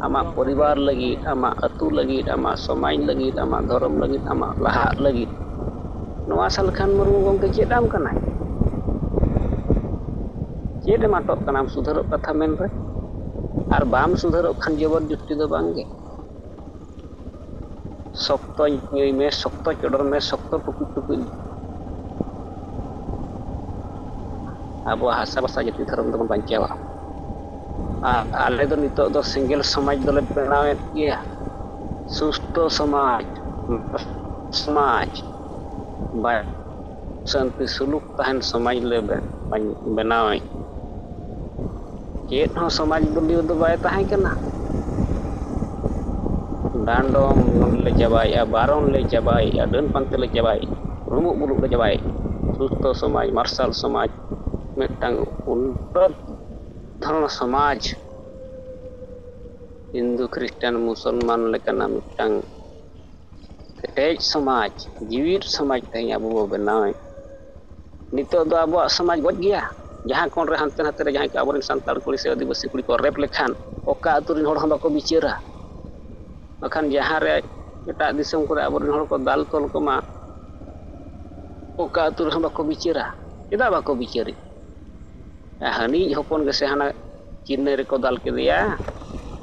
ᱟᱢᱟᱜ ᱯᱚᱨᱤᱵᱟᱨ ᱞᱟᱹᱜᱤᱫ, ᱟᱢᱟᱜ ᱟᱹᱛᱩ ᱞᱟᱹᱜᱤᱫ, ᱟᱢᱟᱜ ᱥᱚᱢᱟᱡᱽ ᱞᱟᱹᱜᱤᱫ, ᱟᱢᱟᱜ ᱫᱷᱚᱨᱚᱢ ᱞᱟᱹᱜᱤᱫ, ᱟᱢᱟᱜ ᱞᱟᱦᱟᱜ ᱞᱟᱹᱜᱤᱫ᱾ ᱱᱚᱣᱟ ᱥᱟᱞᱠᱷᱟᱱ ᱢᱩᱨᱢᱩ ᱜᱚᱢᱠᱮ ᱪᱮᱫ ᱟᱢ ᱠᱟᱱᱟᱭ? ᱪᱮᱫ ᱮᱢ ᱟᱴᱚᱜ ᱠᱟᱱᱟ ᱟᱢ ᱥᱩᱫᱷᱟᱹᱨᱚᱜ ᱠᱟᱛᱷᱟ ᱢᱮᱱ ᱨᱮ? ᱟᱨ ᱵᱟᱢ ᱥᱩᱫᱷᱟᱹᱨᱚᱜ ᱠᱷᱟᱱ ᱡᱚᱵᱚᱨ ᱡᱩᱠᱛᱤ ᱫᱚ ᱵᱟᱝ ᱜᱮ᱾ ᱥᱚᱠᱛᱚ ᱧᱩᱭ ᱢᱮ, ᱥᱚᱠᱛᱚ ᱪᱚᱰᱚᱨ ᱢᱮ, ᱥᱚᱠᱛᱚ ᱴᱩᱠᱩᱡ ᱴᱩᱠᱩᱡ ᱟᱵᱚᱣᱟᱜ ᱦᱟᱥᱟ ᱵᱷᱟᱥᱟ ᱡᱟᱹᱛᱤ ᱫᱷᱚᱨᱚᱢ ᱫᱚᱵᱚᱱ ᱵᱟᱧᱪᱟᱣᱟ᱾ ᱟᱨ ᱟᱞᱮ ᱫᱚ ᱱᱤᱛᱚᱜ ᱫᱚ ᱥᱮᱸᱜᱮᱞ ᱥᱚᱢᱟᱡᱽ ᱫᱚᱞᱮ ᱵᱮᱱᱟᱣᱮᱫ ᱜᱮᱭᱟ᱾ ᱥᱩᱥᱛᱷᱚ ᱥᱚᱢᱟᱡᱽ, ᱥᱚᱢᱟᱡᱽ, ᱵᱟᱭ ᱥᱟᱱᱛᱤ ᱥᱩᱞᱩᱠ ᱛᱟᱦᱮᱱ ᱥᱚᱢᱟᱡᱽ ᱞᱮ ᱵᱮ-, ᱵᱮᱱᱟᱣᱮᱫ᱾ ᱪᱮᱫ ᱦᱚᱸ ᱥᱚᱢᱟᱡᱽ ᱵᱚᱫᱚᱞ ᱫᱚ ᱵᱟᱭ ᱛᱟᱦᱮᱸ ᱠᱟᱱᱟ᱾ ᱰᱟᱸᱰᱚᱢ ᱞᱮ ᱪᱟᱵᱟᱭᱮᱫᱼᱟ, ᱵᱟᱨᱚᱱ ᱞᱮ ᱪᱟᱵᱟᱭᱮᱫᱼᱟ, ᱰᱟᱹᱱ ᱯᱟᱱᱛᱮ ᱞᱮ ᱪᱟᱵᱟᱭᱮᱫᱼᱟ, ᱨᱩᱢᱩᱜ ᱵᱩᱞᱩᱜ ᱞᱮ ᱪᱟᱵᱟᱭᱮᱫᱼᱟ᱾ ᱥᱩᱥᱛᱷᱚ ᱥᱚᱢᱟᱡᱽ, ᱢᱟᱨᱥᱟᱞ ᱥᱚᱢᱟᱡᱽ, ᱢᱤᱫᱴᱟᱝ ᱩᱱᱱᱚᱛ ᱫᱷᱚᱨᱚᱱ ᱥᱚᱢᱟᱡᱽ, ᱦᱤᱱᱫᱩ ᱠᱷᱨᱤᱥᱴᱟᱱ ᱢᱩᱥᱚᱞᱢᱟᱱ ᱞᱮᱠᱟᱱᱟᱜ ᱢᱤᱫᱴᱟᱝ ᱠᱮᱴᱮᱡ ᱥᱚᱢᱟᱡᱽ, ᱡᱤᱣᱤᱫ ᱥᱚᱢᱟᱡᱽ ᱛᱮᱦᱮᱧ ᱟᱵᱚ ᱵᱚ ᱵᱮᱱᱟᱣᱮᱫ᱾ ᱱᱤᱛᱚᱜ ᱫᱚ ᱟᱵᱚᱣᱟᱜ ᱥᱚᱢᱟᱡᱽ ᱜᱚᱡ ᱜᱮᱭᱟ᱾ ᱡᱟᱦᱟᱸ ᱠᱚᱬ ᱨᱮ ᱦᱟᱱᱛᱮ ᱱᱟᱛᱮ ᱨᱮ ᱡᱟᱦᱟᱸᱭ ᱠᱚ ᱟᱵᱚᱨᱮᱱ ᱥᱟᱱᱛᱟᱲ ᱠᱩᱲᱤ ᱥᱮ ᱟᱹᱫᱤᱵᱟᱹᱥᱤ ᱠᱩᱲᱤ ᱠᱚ ᱨᱮᱯ ᱞᱮᱠᱷᱟᱱ, ᱚᱠᱟ ᱟᱹᱛᱩ ᱨᱮᱱ ᱦᱚᱲ ᱦᱚᱸ ᱵᱟᱠᱚ ᱵᱤᱪᱟᱹᱨᱟ᱾ ᱵᱟᱠᱷᱟᱱ ᱡᱟᱦᱟᱸ ᱨᱮ ᱮᱴᱟᱜ ᱫᱤᱥᱚᱢ ᱠᱚᱨᱮ ᱟᱵᱚᱨᱮᱱ ᱦᱚᱲ ᱠᱚ ᱫᱟᱞ ᱛᱚᱞ ᱠᱚᱢᱟ, ᱚᱠᱟ ᱟᱹᱛᱩ ᱨᱮᱦᱚᱸ ᱵᱟᱠᱚ ᱵᱤᱪᱟᱹᱨᱟ᱾ ᱪᱮᱫᱟᱜ ᱵᱟᱠᱚ ᱵᱤᱪᱟᱹᱨᱮᱫ? ᱦᱟᱹᱱᱤᱡ ᱦᱚᱯᱚᱱ ᱜᱮᱥᱮ ᱦᱟᱱᱟ ᱪᱮᱱᱱᱟᱭ ᱨᱮᱠᱚ ᱫᱟᱞ ᱠᱮᱫᱮᱭᱟ,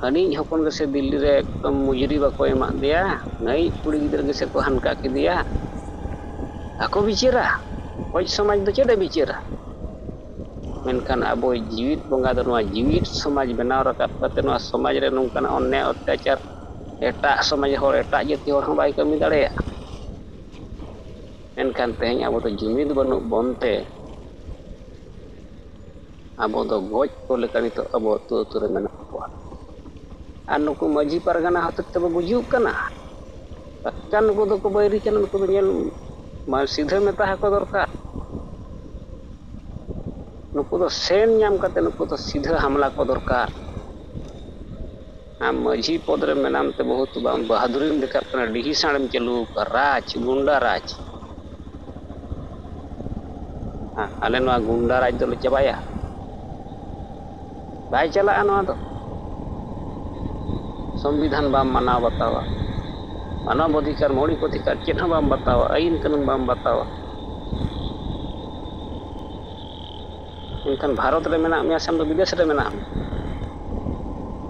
ᱦᱟᱹᱱᱤᱡ ᱦᱚᱯᱚᱱ ᱜᱮᱥᱮ ᱫᱤᱞᱞᱤ ᱨᱮ ᱮᱠᱫᱚᱢ ᱢᱩᱡᱩᱨᱤ ᱵᱟᱠᱚ ᱮᱢᱟᱫ ᱫᱮᱭᱟ, ᱱᱟᱹᱭᱤᱡ ᱠᱩᱲᱤ ᱜᱤᱫᱽᱨᱟᱹ ᱜᱮᱥᱮ ᱠᱚ ᱦᱟᱱᱠᱟ ᱠᱮᱫᱮᱭᱟ᱾ ᱟᱠᱚ ᱵᱤᱪᱟᱹᱨᱟ, ᱜᱚᱡ ᱥᱚᱢᱟᱡᱽ ᱫᱚ ᱪᱮᱫ ᱮ ᱵᱤᱪᱟᱹᱨᱟ? ᱢᱮᱱᱠᱷᱟᱱ ᱟᱵᱚ ᱡᱤᱣᱤᱫ ᱵᱚᱸᱜᱟ ᱫᱚ ᱱᱚᱣᱟ ᱡᱤᱣᱤᱫ ᱥᱚᱢᱟᱡᱽ ᱵᱮᱱᱟᱣ ᱨᱟᱠᱟᱵ ᱠᱟᱛᱮ ᱱᱚᱣᱟ ᱥᱚᱢᱟᱡᱽ ᱨᱮ ᱱᱚᱝᱠᱟᱱᱟᱜ ᱚᱱᱱᱭᱟᱭ ᱚᱛᱛᱟᱪᱟᱨ ᱮᱴᱟᱜ ᱥᱚᱢᱟᱡᱽ ᱦᱚᱲ, ᱮᱴᱟᱜ ᱡᱟᱹᱛᱤ ᱦᱚᱲ ᱦᱚᱸ ᱵᱟᱭ ᱠᱟᱹᱢᱤ ᱫᱟᱲᱮᱭᱟᱜᱼᱟ᱾ ᱢᱮᱱᱠᱷᱟᱱ ᱛᱮᱦᱮᱧ ᱟᱵᱚ ᱫᱚ ᱡᱩᱢᱤᱫ ᱵᱟᱹᱱᱩᱜ ᱵᱚᱱ ᱛᱮ ᱟᱵᱚ ᱫᱚ ᱜᱚᱡ ᱠᱚ ᱞᱮᱠᱟ ᱱᱤᱛᱚᱜ ᱟᱵᱚ ᱟᱹᱛᱩ ᱟᱹᱛᱩ ᱨᱮ ᱢᱮᱱᱟᱜ ᱠᱚᱣᱟ᱾ ᱟᱨ ᱱᱩᱠᱩ ᱢᱟᱹᱡᱷᱤ ᱯᱟᱨᱜᱟᱱᱟ ᱦᱚᱛᱮᱡ ᱛᱮᱵᱚ ᱜᱩᱡᱩᱜ ᱠᱟᱱᱟ᱾ ᱯᱟᱠᱠᱟ ᱱᱩᱠᱩ ᱫᱚᱠᱚ ᱵᱟᱹᱭᱨᱤ ᱠᱟᱱᱟ, ᱱᱩᱠᱩ ᱫᱚ ᱧᱮᱞ ᱢᱟ ᱥᱤᱫᱷᱟᱹ ᱢᱮᱛᱟ ᱟᱠᱚ ᱫᱚᱨᱠᱟᱨ᱾ ᱱᱩᱠᱩ ᱫᱚ ᱥᱮᱱ ᱧᱟᱢ ᱠᱟᱛᱮ ᱱᱩᱠᱩ ᱫᱚ ᱥᱤᱫᱷᱟᱹ ᱦᱟᱢᱞᱟ ᱠᱚ ᱫᱚᱨᱠᱟᱨ᱾ ᱟᱢ ᱢᱟᱹᱡᱷᱤ ᱯᱚᱫᱽ ᱨᱮ ᱢᱮᱱᱟᱢ ᱛᱮ ᱵᱚᱦᱩᱛ ᱵᱟᱝ ᱵᱟᱦᱟᱫᱩᱨᱤᱢ ᱫᱮᱠᱷᱟᱜ ᱠᱟᱱᱟ, ᱰᱤᱦᱤ ᱥᱟᱬᱮᱢ ᱪᱟᱹᱞᱩ ᱟᱠᱟᱫ, ᱨᱟᱡᱽ, ᱜᱩᱱᱰᱟ ᱨᱟᱡᱽ᱾ ᱦᱮᱸ, ᱟᱞᱮ ᱱᱚᱣᱟ ᱜᱩᱱᱰᱟ ᱨᱟᱡᱽ ᱫᱚᱞᱮ ᱪᱟᱵᱟᱭᱟ᱾ ᱵᱟᱭ ᱪᱟᱞᱟᱜᱼᱟ ᱱᱚᱣᱟ ᱫᱚ᱾ ᱥᱚᱝᱵᱤᱫᱷᱟᱱ ᱵᱟᱢ ᱢᱟᱱᱟᱣ ᱵᱟᱛᱟᱣᱟ, ᱢᱟᱱᱚᱵ ᱚᱫᱷᱤᱠᱟᱨ, ᱢᱳᱣᱞᱤᱠ ᱚᱫᱷᱤᱠᱟᱨ ᱪᱮᱫ ᱦᱚᱸ ᱵᱟᱢ ᱵᱟᱛᱟᱣᱟ, ᱟᱹᱭᱤᱱ ᱠᱟᱹᱱᱩᱱ ᱵᱟᱢ ᱵᱟᱛᱟᱣᱟ᱾ ᱢᱮᱱᱠᱷᱟᱱ ᱵᱷᱟᱨᱚᱛ ᱨᱮ ᱢᱮᱱᱟᱜ ᱢᱮᱭᱟ ᱥᱮ ᱟᱢ ᱫᱚ ᱵᱤᱫᱮᱥ ᱨᱮ ᱢᱮᱱᱟᱜ ᱢᱮᱭᱟ?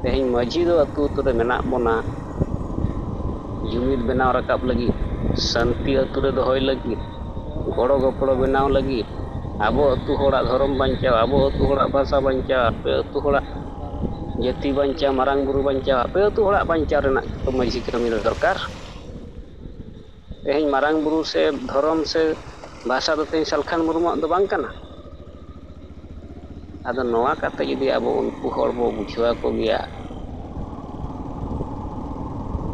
ᱛᱮᱦᱮᱧ ᱢᱟᱹᱡᱷᱤ ᱫᱚ ᱟᱹᱛᱩ ᱟᱹᱛᱩ ᱨᱮ ᱢᱮᱱᱟᱜ ᱵᱚᱱᱟ, ᱡᱩᱢᱤᱫ ᱵᱮᱱᱟᱣ ᱨᱟᱠᱟᱵ ᱞᱟᱹᱜᱤᱫ, ᱥᱟᱱᱛᱤ ᱟᱹᱛᱩ ᱨᱮ ᱫᱚᱦᱚᱭ ᱞᱟᱹᱜᱤᱫ, ᱜᱚᱲᱚ ᱜᱚᱯᱚᱲᱚ ᱵᱮᱱᱟᱣ ᱞᱟᱹᱜᱤᱫ, ᱟᱵᱚ ᱟᱹᱛᱩ ᱦᱚᱲᱟᱜ ᱫᱷᱚᱨᱚᱢ ᱵᱟᱧᱪᱟᱣ, ᱟᱵᱚ ᱟᱹᱛᱩ ᱦᱚᱲᱟᱜ ᱵᱷᱟᱥᱟ ᱵᱟᱧᱪᱟᱣ, ᱟᱯᱮ ᱟᱹᱛᱩ ᱦᱚᱲᱟᱜ ᱡᱟᱹᱛᱤ ᱵᱟᱧᱪᱟᱣ, ᱢᱟᱨᱟᱝ ᱵᱩᱨᱩ ᱵᱟᱧᱪᱟᱣ, ᱟᱯᱮ ᱟᱹᱛᱩ ᱦᱚᱲᱟᱜ ᱵᱟᱧᱪᱟᱣ ᱨᱮᱱᱟᱜ ᱢᱟᱹᱡᱷᱤ ᱠᱟᱹᱢᱤ ᱫᱚ ᱫᱚᱨᱠᱟᱨ᱾ ᱛᱮᱦᱮᱧ ᱢᱟᱨᱟᱝ ᱵᱩᱨᱩ ᱥᱮ ᱫᱷᱚᱨᱚᱢ ᱥᱮ ᱵᱷᱟᱥᱟ ᱫᱚ ᱛᱮᱦᱮᱧ ᱥᱟᱞᱠᱷᱟᱱ ᱢᱩᱨᱢᱩᱣᱟᱜ ᱫᱚ ᱵᱟᱝ ᱠᱟᱱᱟ᱾ ᱟᱫᱚ ᱱᱚᱣᱟ ᱠᱟᱛᱮ ᱡᱩᱫᱤ ᱟᱵᱚ ᱩᱱᱠᱩ ᱦᱚᱲ ᱵᱚ ᱵᱩᱡᱷᱟᱹᱣ ᱟᱠᱚ ᱜᱮᱭᱟ,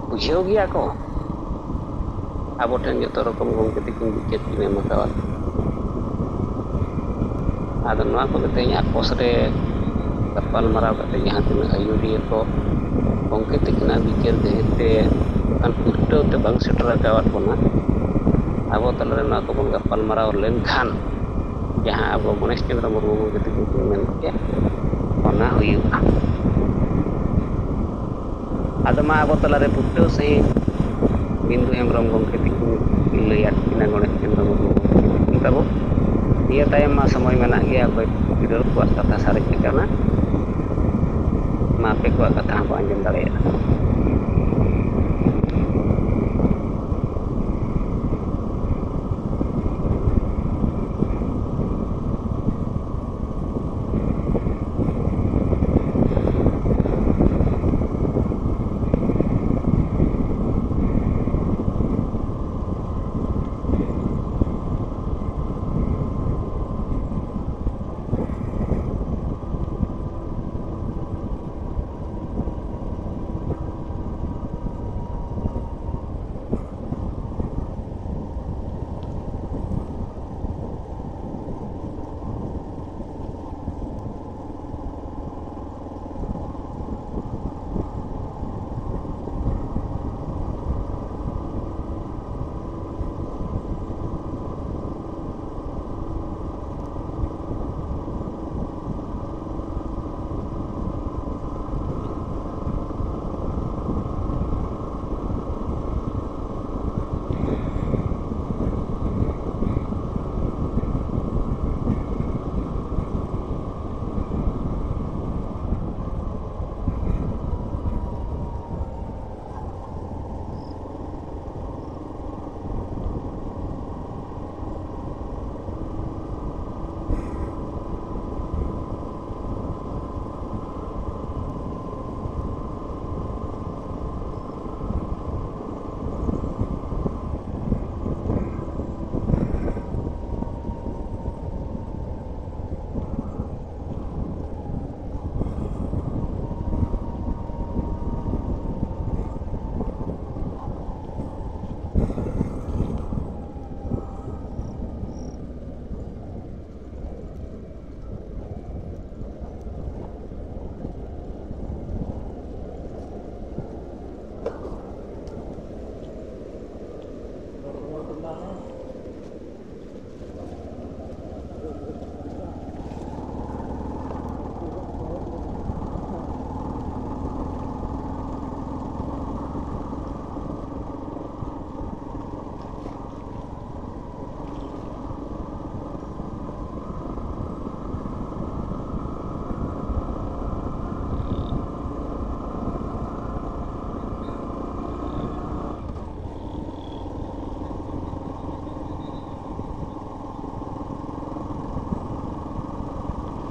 ᱵᱩᱡᱷᱟᱹᱣ ᱜᱮᱭᱟ ᱠᱚ, ᱟᱵᱚ ᱴᱷᱮᱱ ᱡᱚᱛᱚ ᱨᱚᱠᱚᱢ ᱜᱚᱢᱠᱮ ᱛᱟᱹᱠᱤᱱ ᱵᱤᱪᱟᱹᱨ ᱠᱤᱱ ᱮᱢ ᱟᱠᱟᱫᱟ᱾ ᱟᱫᱚ ᱱᱚᱣᱟ ᱠᱚᱜᱮ ᱛᱮᱦᱮᱧ ᱟᱯᱚᱥ ᱨᱮ ᱜᱟᱯᱟᱞ ᱢᱟᱨᱟᱣ ᱠᱟᱛᱮ ᱡᱟᱦᱟᱸ ᱛᱤᱱᱟᱹᱜ ᱟᱹᱭᱩᱨᱤᱭᱟᱹ ᱠᱚ ᱜᱚᱢᱠᱮ ᱛᱟᱹᱠᱤᱱᱟᱜ ᱵᱤᱪᱟᱹᱨ ᱜᱟᱹᱦᱤᱨ ᱛᱮ ᱚᱱᱠᱟᱱ ᱯᱩᱥᱴᱟᱹᱣ ᱛᱮ ᱵᱟᱝ ᱥᱮᱴᱮᱨ ᱟᱠᱟᱣᱟᱫ ᱵᱚᱱᱟ, ᱟᱵᱚ ᱛᱟᱞᱟᱨᱮ ᱱᱚᱣᱟ ᱠᱚᱵᱚᱱ ᱜᱟᱯᱟᱞ ᱢᱟᱨᱟᱣ ᱞᱮᱱᱠᱷᱟᱱ ᱡᱟᱦᱟᱸ ᱟᱵᱚ ᱜᱚᱬᱮᱥ ᱪᱚᱸᱫᱽᱨᱚ ᱢᱩᱨᱢᱩ ᱜᱚᱢᱠᱮ ᱛᱟᱹᱠᱤᱱ ᱠᱤᱱ ᱢᱮᱱ ᱠᱮᱫ, ᱚᱱᱟ ᱦᱩᱭᱩᱜᱼᱟ᱾ ᱟᱫᱚ ᱢᱟ ᱟᱵᱚ ᱛᱟᱞᱟᱨᱮ ᱯᱩᱥᱴᱟᱹᱣ ᱥᱟᱺᱦᱤᱡ ᱵᱤᱱᱫᱩ ᱦᱮᱢᱵᱨᱚᱢ ᱜᱚᱢᱠᱮ ᱛᱟᱹᱠᱤᱱ ᱞᱟᱹᱭᱟᱫ ᱠᱤᱱᱟ ᱜᱚᱬᱮᱥ ᱪᱚᱸᱫᱽᱨᱚ ᱢᱩᱨᱢᱩ ᱜᱚᱢᱠᱮ ᱛᱟᱹᱠᱤᱱ ᱛᱟᱵᱚ᱾ ᱱᱤᱭᱟᱹ ᱛᱟᱭᱚᱢ ᱢᱟ ᱥᱚᱢᱚᱭ ᱢᱮᱱᱟᱜ ᱜᱮᱭᱟ, ᱚᱠᱚᱭ ᱜᱤᱫᱽᱨᱟᱹ ᱠᱚᱣᱟᱜ ᱠᱟᱛᱷᱟ ᱥᱟᱨᱮᱡ ᱟᱠᱟᱱᱟ᱾ ᱢᱟ ᱟᱯᱮ ᱠᱚᱣᱟᱜ ᱠᱟᱛᱷᱟ ᱦᱚᱸᱠᱚ ᱟᱸᱡᱚᱢ ᱫᱟᱲᱮᱭᱟᱜᱼᱟ᱾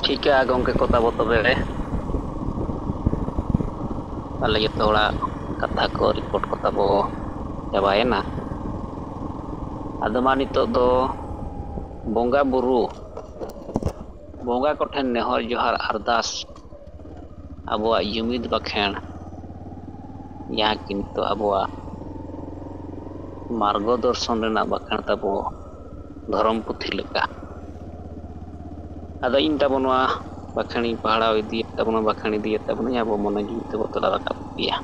ᱴᱷᱤᱠᱟ ᱜᱚᱢᱠᱮ ᱠᱚ ᱛᱟᱵᱚ, ᱛᱚᱵᱮ ᱛᱟᱦᱞᱮ ᱡᱚᱛᱚ ᱦᱚᱲᱟᱜ ᱠᱟᱛᱷᱟ ᱠᱚ, ᱨᱤᱯᱳᱨᱴ ᱠᱚ ᱛᱟᱵᱚ ᱪᱟᱵᱟᱭᱮᱱᱟ᱾ ᱟᱫᱚ ᱢᱟ ᱱᱤᱛᱚᱜ ᱫᱚ ᱵᱚᱸᱜᱟ ᱵᱩᱨᱩ, ᱵᱚᱸᱜᱟ ᱠᱚᱴᱷᱮᱱ ᱱᱮᱦᱚᱨ ᱡᱚᱦᱟᱨ ᱟᱨᱫᱟᱥ, ᱟᱵᱚᱣᱟᱜ ᱡᱩᱢᱤᱫ ᱵᱟᱠᱷᱮᱬ, ᱡᱟᱦᱟᱸ ᱠᱤ ᱱᱤᱛᱚᱜ ᱟᱵᱚᱣᱟᱜ ᱢᱟᱨᱜᱚ ᱫᱚᱨᱥᱚᱱ ᱨᱮᱱᱟᱜ ᱵᱟᱠᱷᱮᱬ ᱛᱟᱵᱚ ᱫᱷᱚᱨᱚᱢ ᱯᱩᱛᱷᱤ ᱞᱮᱠᱟ᱾ ᱟᱫᱚ ᱤᱧ ᱛᱟᱵᱚ ᱱᱚᱣᱟ ᱵᱟᱠᱷᱮᱬᱤᱧ ᱯᱟᱲᱦᱟᱣ ᱤᱫᱤᱭᱮᱫ ᱛᱟᱵᱚᱱᱟ, ᱵᱟᱠᱷᱮᱬ ᱤᱫᱤᱭᱮᱫ ᱛᱟᱵᱚᱱᱟᱹᱧ, ᱟᱵᱚ ᱢᱚᱱᱮ ᱡᱤᱣᱤ ᱛᱮᱵᱚ ᱛᱚᱞᱟ ᱨᱟᱠᱟᱵ ᱤᱫᱤᱭᱟ᱾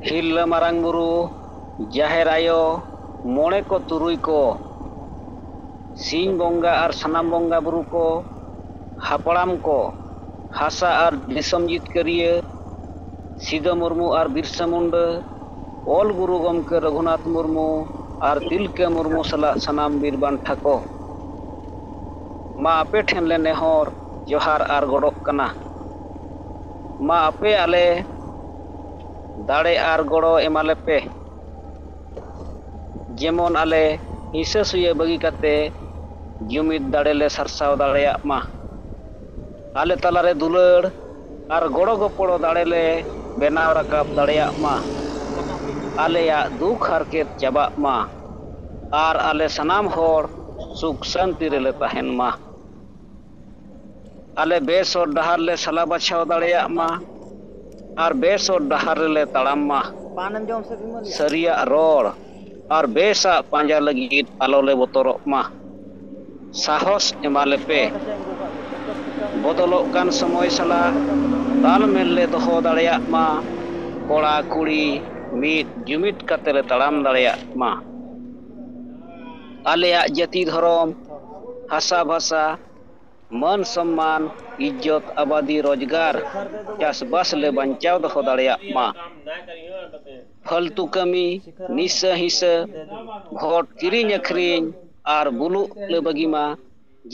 ᱦᱤᱨᱞᱟᱹ ᱢᱟᱨᱟᱝ ᱵᱩᱨᱩ, ᱡᱟᱦᱮᱨ ᱟᱭᱳ, ᱢᱚᱬᱮ ᱠᱚ ᱛᱩᱨᱩᱭ ᱠᱚ, ᱥᱤᱧ ᱵᱚᱸᱜᱟ ᱟᱨ ᱥᱟᱱᱟᱢ ᱵᱚᱸᱜᱟ ᱵᱩᱨᱩ ᱠᱚ, ᱦᱟᱯᱲᱟᱢ ᱠᱚ, ᱦᱟᱥᱟ ᱟᱨ ᱫᱤᱥᱚᱢ ᱡᱤᱛᱠᱟᱹᱨᱤᱭᱟᱹ ᱥᱤᱫᱚ ᱢᱩᱨᱢᱩ ᱟᱨ ᱵᱤᱨᱥᱟ ᱢᱩᱱᱰᱟᱹ, ᱚᱞ ᱜᱩᱨᱩ ᱜᱚᱢᱠᱮ ᱨᱚᱜᱷᱩᱱᱟᱛᱷ ᱢᱩᱨᱢᱩ ᱟᱨ ᱛᱤᱞᱠᱟᱹ ᱢᱩᱨᱢᱩ ᱥᱟᱞᱟᱜ ᱥᱟᱱᱟᱢ ᱵᱤᱨ ᱵᱟᱱᱴᱷᱟ ᱠᱚ, ᱢᱟ ᱟᱯᱮ ᱴᱷᱮᱱ ᱞᱮ ᱱᱮᱦᱚᱨ ᱡᱚᱦᱟᱨ ᱟᱨ ᱜᱚᱰᱚᱜ ᱠᱟᱱᱟ᱾ ᱢᱟ ᱟᱯᱮ ᱟᱞᱮ ᱫᱟᱲᱮ ᱟᱨ ᱜᱚᱲᱚ ᱮᱢᱟᱞᱮ ᱯᱮ, ᱡᱮᱢᱚᱱ ᱟᱞᱮ ᱦᱤᱸᱥᱟᱹ ᱥᱩᱭᱟᱹ ᱵᱟᱹᱜᱤ ᱠᱟᱛᱮ ᱡᱩᱢᱤᱫ ᱫᱟᱲᱮ ᱞᱮ ᱥᱟᱨᱥᱟᱣ ᱫᱟᱲᱮᱭᱟᱜ ᱢᱟ᱾ ᱟᱞᱮ ᱛᱟᱞᱟᱨᱮ ᱫᱩᱞᱟᱹᱲ ᱟᱨ ᱜᱚᱲᱚ ᱜᱚᱯᱚᱲᱚ ᱫᱟᱲᱮ ᱞᱮ ᱵᱮᱱᱟᱣ ᱨᱟᱠᱟᱵ ᱫᱟᱲᱮᱭᱟᱜ ᱢᱟ᱾ ᱟᱞᱮᱭᱟᱜ ᱫᱩᱠ ᱦᱟᱨᱠᱮᱛ ᱪᱟᱵᱟᱜ ᱢᱟ ᱟᱨ ᱟᱞᱮ ᱥᱟᱱᱟᱢ ᱦᱚᱲ ᱥᱩᱠ ᱥᱟᱱᱛᱤ ᱨᱮᱞᱮ ᱛᱟᱦᱮᱱ ᱢᱟ᱾ ᱟᱞᱮ ᱵᱮᱥ ᱦᱚᱨ ᱰᱟᱦᱟᱨ ᱞᱮ ᱥᱟᱞᱟ ᱵᱟᱪᱷᱟᱣ ᱫᱟᱲᱮᱭᱟᱜ ᱢᱟ ᱟᱨ ᱵᱮᱥ ᱦᱚᱨ ᱰᱟᱦᱟᱨ ᱨᱮᱞᱮ ᱛᱟᱲᱟᱢ ᱢᱟ᱾ ᱥᱟᱹᱨᱤᱭᱟᱜ ᱨᱚᱲ ᱟᱨ ᱵᱮᱥᱟᱜ ᱯᱟᱸᱡᱟ ᱞᱟᱹᱜᱤᱫ ᱟᱞᱚ ᱞᱮ ᱵᱚᱛᱚᱨᱚᱜ ᱢᱟ᱾ ᱥᱟᱦᱚᱥ ᱮᱢᱟ ᱞᱮᱯᱮ᱾ ᱵᱚᱫᱚᱞᱚᱜ ᱠᱟᱱ ᱥᱚᱢᱚᱭ ᱥᱟᱞᱟᱜ ᱛᱟᱞᱢᱮᱞ ᱞᱮ ᱫᱚᱦᱚ ᱫᱟᱲᱮᱭᱟᱜ ᱢᱟ᱾ ᱠᱚᱲᱟ ᱠᱩᱲᱤ ᱢᱤᱫ ᱡᱩᱢᱤᱫ ᱠᱟᱛᱮ ᱞᱮ ᱛᱟᱲᱟᱢ ᱫᱟᱲᱮᱭᱟᱜ ᱢᱟ᱾ ᱟᱞᱮᱭᱟᱜ ᱡᱟᱹᱛᱤ ᱫᱷᱚᱨᱚᱢ, ᱦᱟᱥᱟ ᱵᱷᱟᱥᱟ, ᱢᱟᱹᱱ ᱥᱚᱢᱢᱟᱱ, ᱤᱡᱽᱡᱚᱛ, ᱟᱵᱟᱫᱤ, ᱨᱳᱡᱽᱜᱟᱨ, ᱪᱟᱥᱵᱟᱥ ᱞᱮ ᱵᱟᱧᱪᱟᱣ ᱫᱚᱦᱚ ᱫᱟᱲᱮᱭᱟᱜ ᱢᱟ᱾ ᱯᱷᱟᱹᱞᱛᱩ ᱠᱟᱹᱢᱤ, ᱱᱤᱥᱟᱹ ᱦᱤᱥᱟᱹ, ᱵᱷᱳᱴ ᱠᱤᱨᱤᱧ ᱟᱹᱠᱷᱨᱤᱧ ᱟᱨ ᱵᱩᱞᱩᱜ ᱞᱮ ᱵᱟᱹᱜᱤ ᱢᱟ,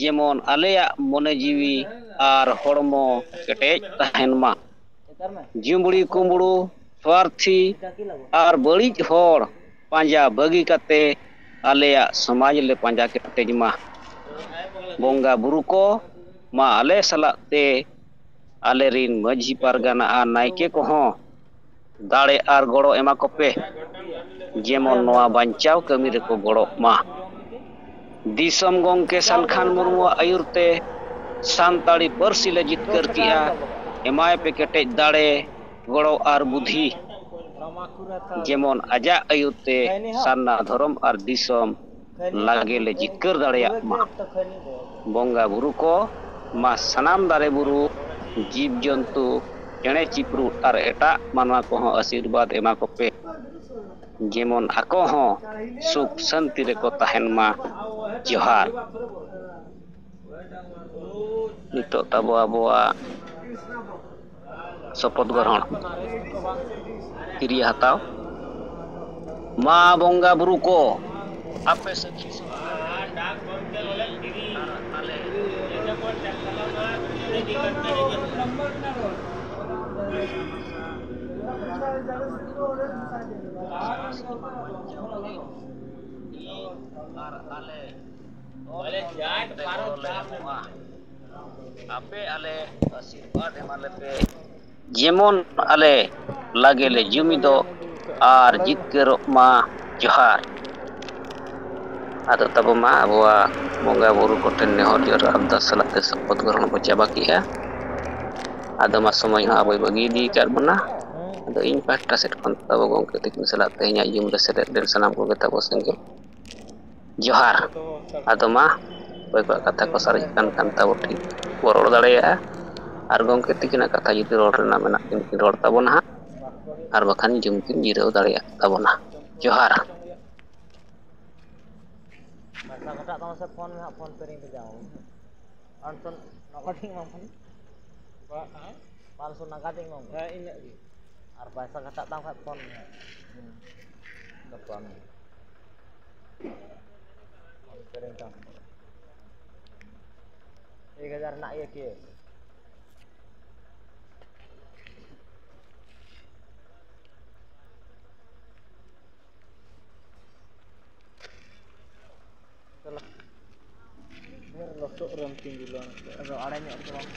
ᱡᱮᱢᱚᱱ ᱟᱞᱮᱭᱟᱜ ᱢᱚᱱᱮ ᱡᱤᱣᱤ ᱟᱨ ᱦᱚᱲᱢᱚ ᱠᱮᱴᱮᱡ ᱛᱟᱦᱮᱱ ᱢᱟ᱾ ᱡᱩᱢᱵᱽᱲᱤ ᱠᱩᱢᱵᱽᱲᱩ, ᱥᱣᱟᱨᱛᱷᱤ ᱟᱨ ᱵᱟᱹᱲᱤᱡ ᱦᱚᱲ ᱯᱟᱸᱡᱟ ᱵᱟᱹᱜᱤ ᱠᱟᱛᱮ ᱟᱞᱮᱭᱟᱜ ᱥᱚᱢᱟᱡᱽ ᱞᱮ ᱯᱟᱸᱡᱟ ᱠᱮᱴᱮᱡ ᱢᱟ᱾ ᱵᱚᱸᱜᱟ ᱵᱩᱨᱩ ᱠᱚ, ᱢᱟ ᱟᱞᱮ ᱥᱟᱞᱟᱜ ᱛᱮ ᱟᱞᱮ ᱨᱤᱱ ᱢᱟᱹᱡᱷᱤ ᱯᱟᱨᱜᱟᱱᱟ ᱟᱨ ᱱᱟᱭᱠᱮ ᱠᱚᱦᱚᱸ ᱫᱟᱲᱮ ᱟᱨ ᱜᱚᱲᱚ ᱮᱢᱟ ᱠᱚᱯᱮ, ᱡᱮᱢᱚᱱ ᱱᱚᱣᱟ ᱵᱟᱧᱪᱟᱣ ᱠᱟᱹᱢᱤ ᱨᱮᱠᱚ ᱜᱚᱲᱚᱜ ᱢᱟ᱾ ᱫᱤᱥᱚᱢ ᱜᱚᱢᱠᱮ ᱥᱟᱞᱠᱷᱟᱱ ᱢᱩᱨᱢᱩᱣᱟᱜ ᱟᱹᱭᱩᱨ ᱛᱮ ᱥᱟᱱᱛᱟᱲᱤ ᱯᱟᱹᱨᱥᱤ ᱞᱮ ᱡᱤᱛᱠᱟᱹᱨ ᱠᱮᱜᱼᱟ᱾ ᱮᱢᱟᱭ ᱯᱮ ᱠᱮᱴᱮᱡ ᱫᱟᱲᱮ, ᱜᱚᱲᱚ ᱟᱨ ᱵᱩᱫᱷᱤ, ᱡᱮᱢᱚᱱ ᱟᱡᱟᱜ ᱟᱹᱭᱩᱨ ᱛᱮ ᱥᱟᱨᱱᱟ ᱫᱷᱚᱨᱚᱢ ᱟᱨ ᱫᱤᱥᱚᱢ ᱞᱟᱜᱮ ᱞᱮ ᱡᱤᱛᱠᱟᱹᱨ ᱫᱟᱲᱮᱭᱟᱜ ᱢᱟ᱾ ᱵᱚᱸᱜᱟ ᱵᱩᱨᱩ ᱠᱚ, ᱢᱟ ᱥᱟᱱᱟᱢ ᱫᱟᱨᱮ ᱵᱩᱨᱩ, ᱡᱤᱵᱽ ᱡᱚᱱᱛᱩ, ᱪᱮᱬᱮ ᱪᱤᱯᱨᱩᱫ ᱟᱨ ᱮᱴᱟᱜ ᱢᱟᱱᱣᱟ ᱠᱚᱦᱚᱸ ᱟᱥᱤᱨᱵᱟᱫᱽ ᱮᱢᱟ ᱠᱚᱯᱮ, ᱡᱮᱢᱚᱱ ᱟᱠᱚ ᱦᱚᱸ ᱥᱩᱠ ᱥᱟᱱᱛᱤ ᱨᱮᱠᱚ ᱛᱟᱦᱮᱱ ᱢᱟ᱾ ᱡᱚᱦᱟᱨ᱾ ᱱᱤᱛᱚᱜ ᱛᱟᱵᱚ ᱟᱵᱚᱣᱟᱜ ᱥᱚᱯᱚᱫ ᱜᱨᱚᱦᱚᱬ, ᱠᱤᱨᱤᱭᱟᱹ ᱦᱟᱛᱟᱣ᱾ ᱢᱟ ᱵᱚᱸᱜᱟ ᱵᱩᱨᱩ ᱠᱚ, ᱟᱯᱮ ᱥᱟᱹᱠᱷᱤ ᱥᱚᱵᱷᱟ ᱟᱨ ᱟᱞᱮ ᱟᱨ ᱟᱞᱮ ᱟᱯᱮ ᱟᱞᱮ ᱟᱥᱤᱨᱵᱟᱫᱽ ᱮᱢᱟ ᱞᱮᱯᱮ, ᱡᱮᱢᱚᱱ ᱟᱞᱮ ᱞᱟᱜᱮ ᱞᱮ ᱡᱩᱢᱤᱫᱚᱜ ᱟᱨ ᱡᱤᱛᱠᱟᱹᱨᱚᱜ ᱢᱟ᱾ ᱡᱚᱦᱟᱨ᱾ ᱟᱫᱚ ᱛᱟᱵᱚ ᱢᱟ ᱟᱵᱚᱣᱟᱜ ᱵᱚᱸᱜᱟ ᱵᱩᱨᱩ ᱠᱚᱴᱷᱮᱱ ᱱᱮᱦᱚᱨ ᱡᱚᱦᱟᱨ ᱟᱨ ᱟᱨᱫᱟᱥ ᱥᱟᱞᱟᱜ ᱛᱮ ᱥᱚᱯᱚᱫ ᱜᱨᱚᱦᱚᱬ ᱵᱚ ᱪᱟᱵᱟ ᱠᱮᱜᱼᱟ᱾ ᱟᱫᱚ ᱢᱟ ᱥᱚᱢᱚᱭ ᱦᱚᱸ ᱟᱵᱚᱭ ᱵᱟᱹᱜᱤ ᱤᱫᱤ ᱟᱠᱟᱫ ᱵᱚᱱᱟ᱾ ᱟᱫᱚ ᱤᱧ ᱯᱟᱦᱴᱟ ᱥᱮᱫ ᱠᱷᱚᱱ ᱛᱟᱵᱚ ᱜᱚᱢᱠᱮ ᱛᱟᱹᱠᱤᱱ ᱥᱟᱞᱟᱜ ᱛᱮᱦᱮᱧᱟᱜ ᱡᱩᱢ ᱨᱮ ᱥᱮᱞᱮᱫ ᱞᱮᱱ ᱥᱟᱱᱟᱢ ᱠᱚᱜᱮ ᱛᱟᱵᱚ ᱥᱮᱸᱜᱮᱞ ᱡᱚᱦᱟᱨ᱾ ᱟᱫᱚ ᱢᱟ ᱚᱠᱚᱭ ᱠᱚᱣᱟᱜ ᱠᱟᱛᱷᱟ ᱠᱚ ᱥᱟᱨᱮᱡ ᱟᱠᱟᱱ ᱠᱷᱟᱱ ᱛᱟᱵᱚ ᱴᱷᱤᱠ ᱵᱚ ᱨᱚᱲ ᱫᱟᱲᱮᱭᱟᱜᱼᱟ᱾ ᱟᱨ ᱜᱚᱢᱠᱮ ᱛᱤᱠᱤᱱᱟᱜ ᱠᱟᱛᱷᱟ ᱡᱩᱫᱤ ᱨᱚᱲ ᱨᱮᱱᱟᱜ ᱢᱮᱱᱟᱜ ᱠᱤᱱ ᱨᱚᱲ ᱛᱟᱵᱚᱱᱟ ᱦᱟᱸᱜ, ᱟᱨ ᱵᱟᱠᱷᱟᱱ ᱡᱩᱢ ᱠᱤᱱ ᱡᱤᱨᱟᱹᱣ ᱫᱟᱲᱮᱭᱟᱜ ᱛᱟᱵᱚᱱᱟ᱾ ᱡᱚᱦᱟᱨ᱾ ᱯᱚᱭᱥᱟ ᱜᱷᱟᱴᱟᱜ ᱛᱟᱢᱟ ᱥᱮ ᱯᱷᱳᱱ ᱢᱮ ᱦᱟᱸᱜ, ᱯᱷᱳᱱ ᱯᱮ ᱨᱮᱧ ᱵᱷᱮᱡᱟᱣᱟᱢᱟ᱾ ᱯᱟᱸᱪᱥᱚ ᱱᱟᱜᱟᱫ ᱤᱧ ᱮᱢᱟᱢ ᱠᱟᱱᱟ᱾ ᱯᱟᱸᱪᱥᱚ ᱱᱟᱜᱟᱫ ᱤᱧ ᱮᱢᱟᱢ ᱠᱟᱱᱟ᱾ ᱦᱮᱸ, ᱤᱱᱟᱹᱜ ᱜᱮ᱾ ᱟᱨ ᱯᱚᱭᱥᱟ ᱜᱷᱟᱴᱟᱜ ᱛᱟᱢ ᱠᱷᱟᱡ ᱯᱷᱳᱱ ᱢᱮ ᱦᱟᱸᱜ᱾ ᱦᱩᱸ᱾ ᱜᱟᱯᱟ ᱢᱮ᱾ ᱯᱷᱳᱱ ᱯᱮ ᱨᱮᱧ ᱮᱢᱟᱢ ᱠᱟᱱᱟ᱾ ᱮᱠ ᱦᱟᱡᱟᱨ ᱨᱮᱱᱟᱜ ᱤᱭᱟᱹ ᱠᱮ᱾ ᱪᱚᱞᱚ᱾ ᱞᱚᱥᱚᱫ ᱨᱮᱢ ᱛᱤᱸᱜᱩ ᱞᱮᱱ ᱥᱮ᱾ ᱟᱫᱚ ᱟᱲᱮ ᱧᱚᱜ ᱨᱮᱫᱚ ᱵᱟᱝ᱾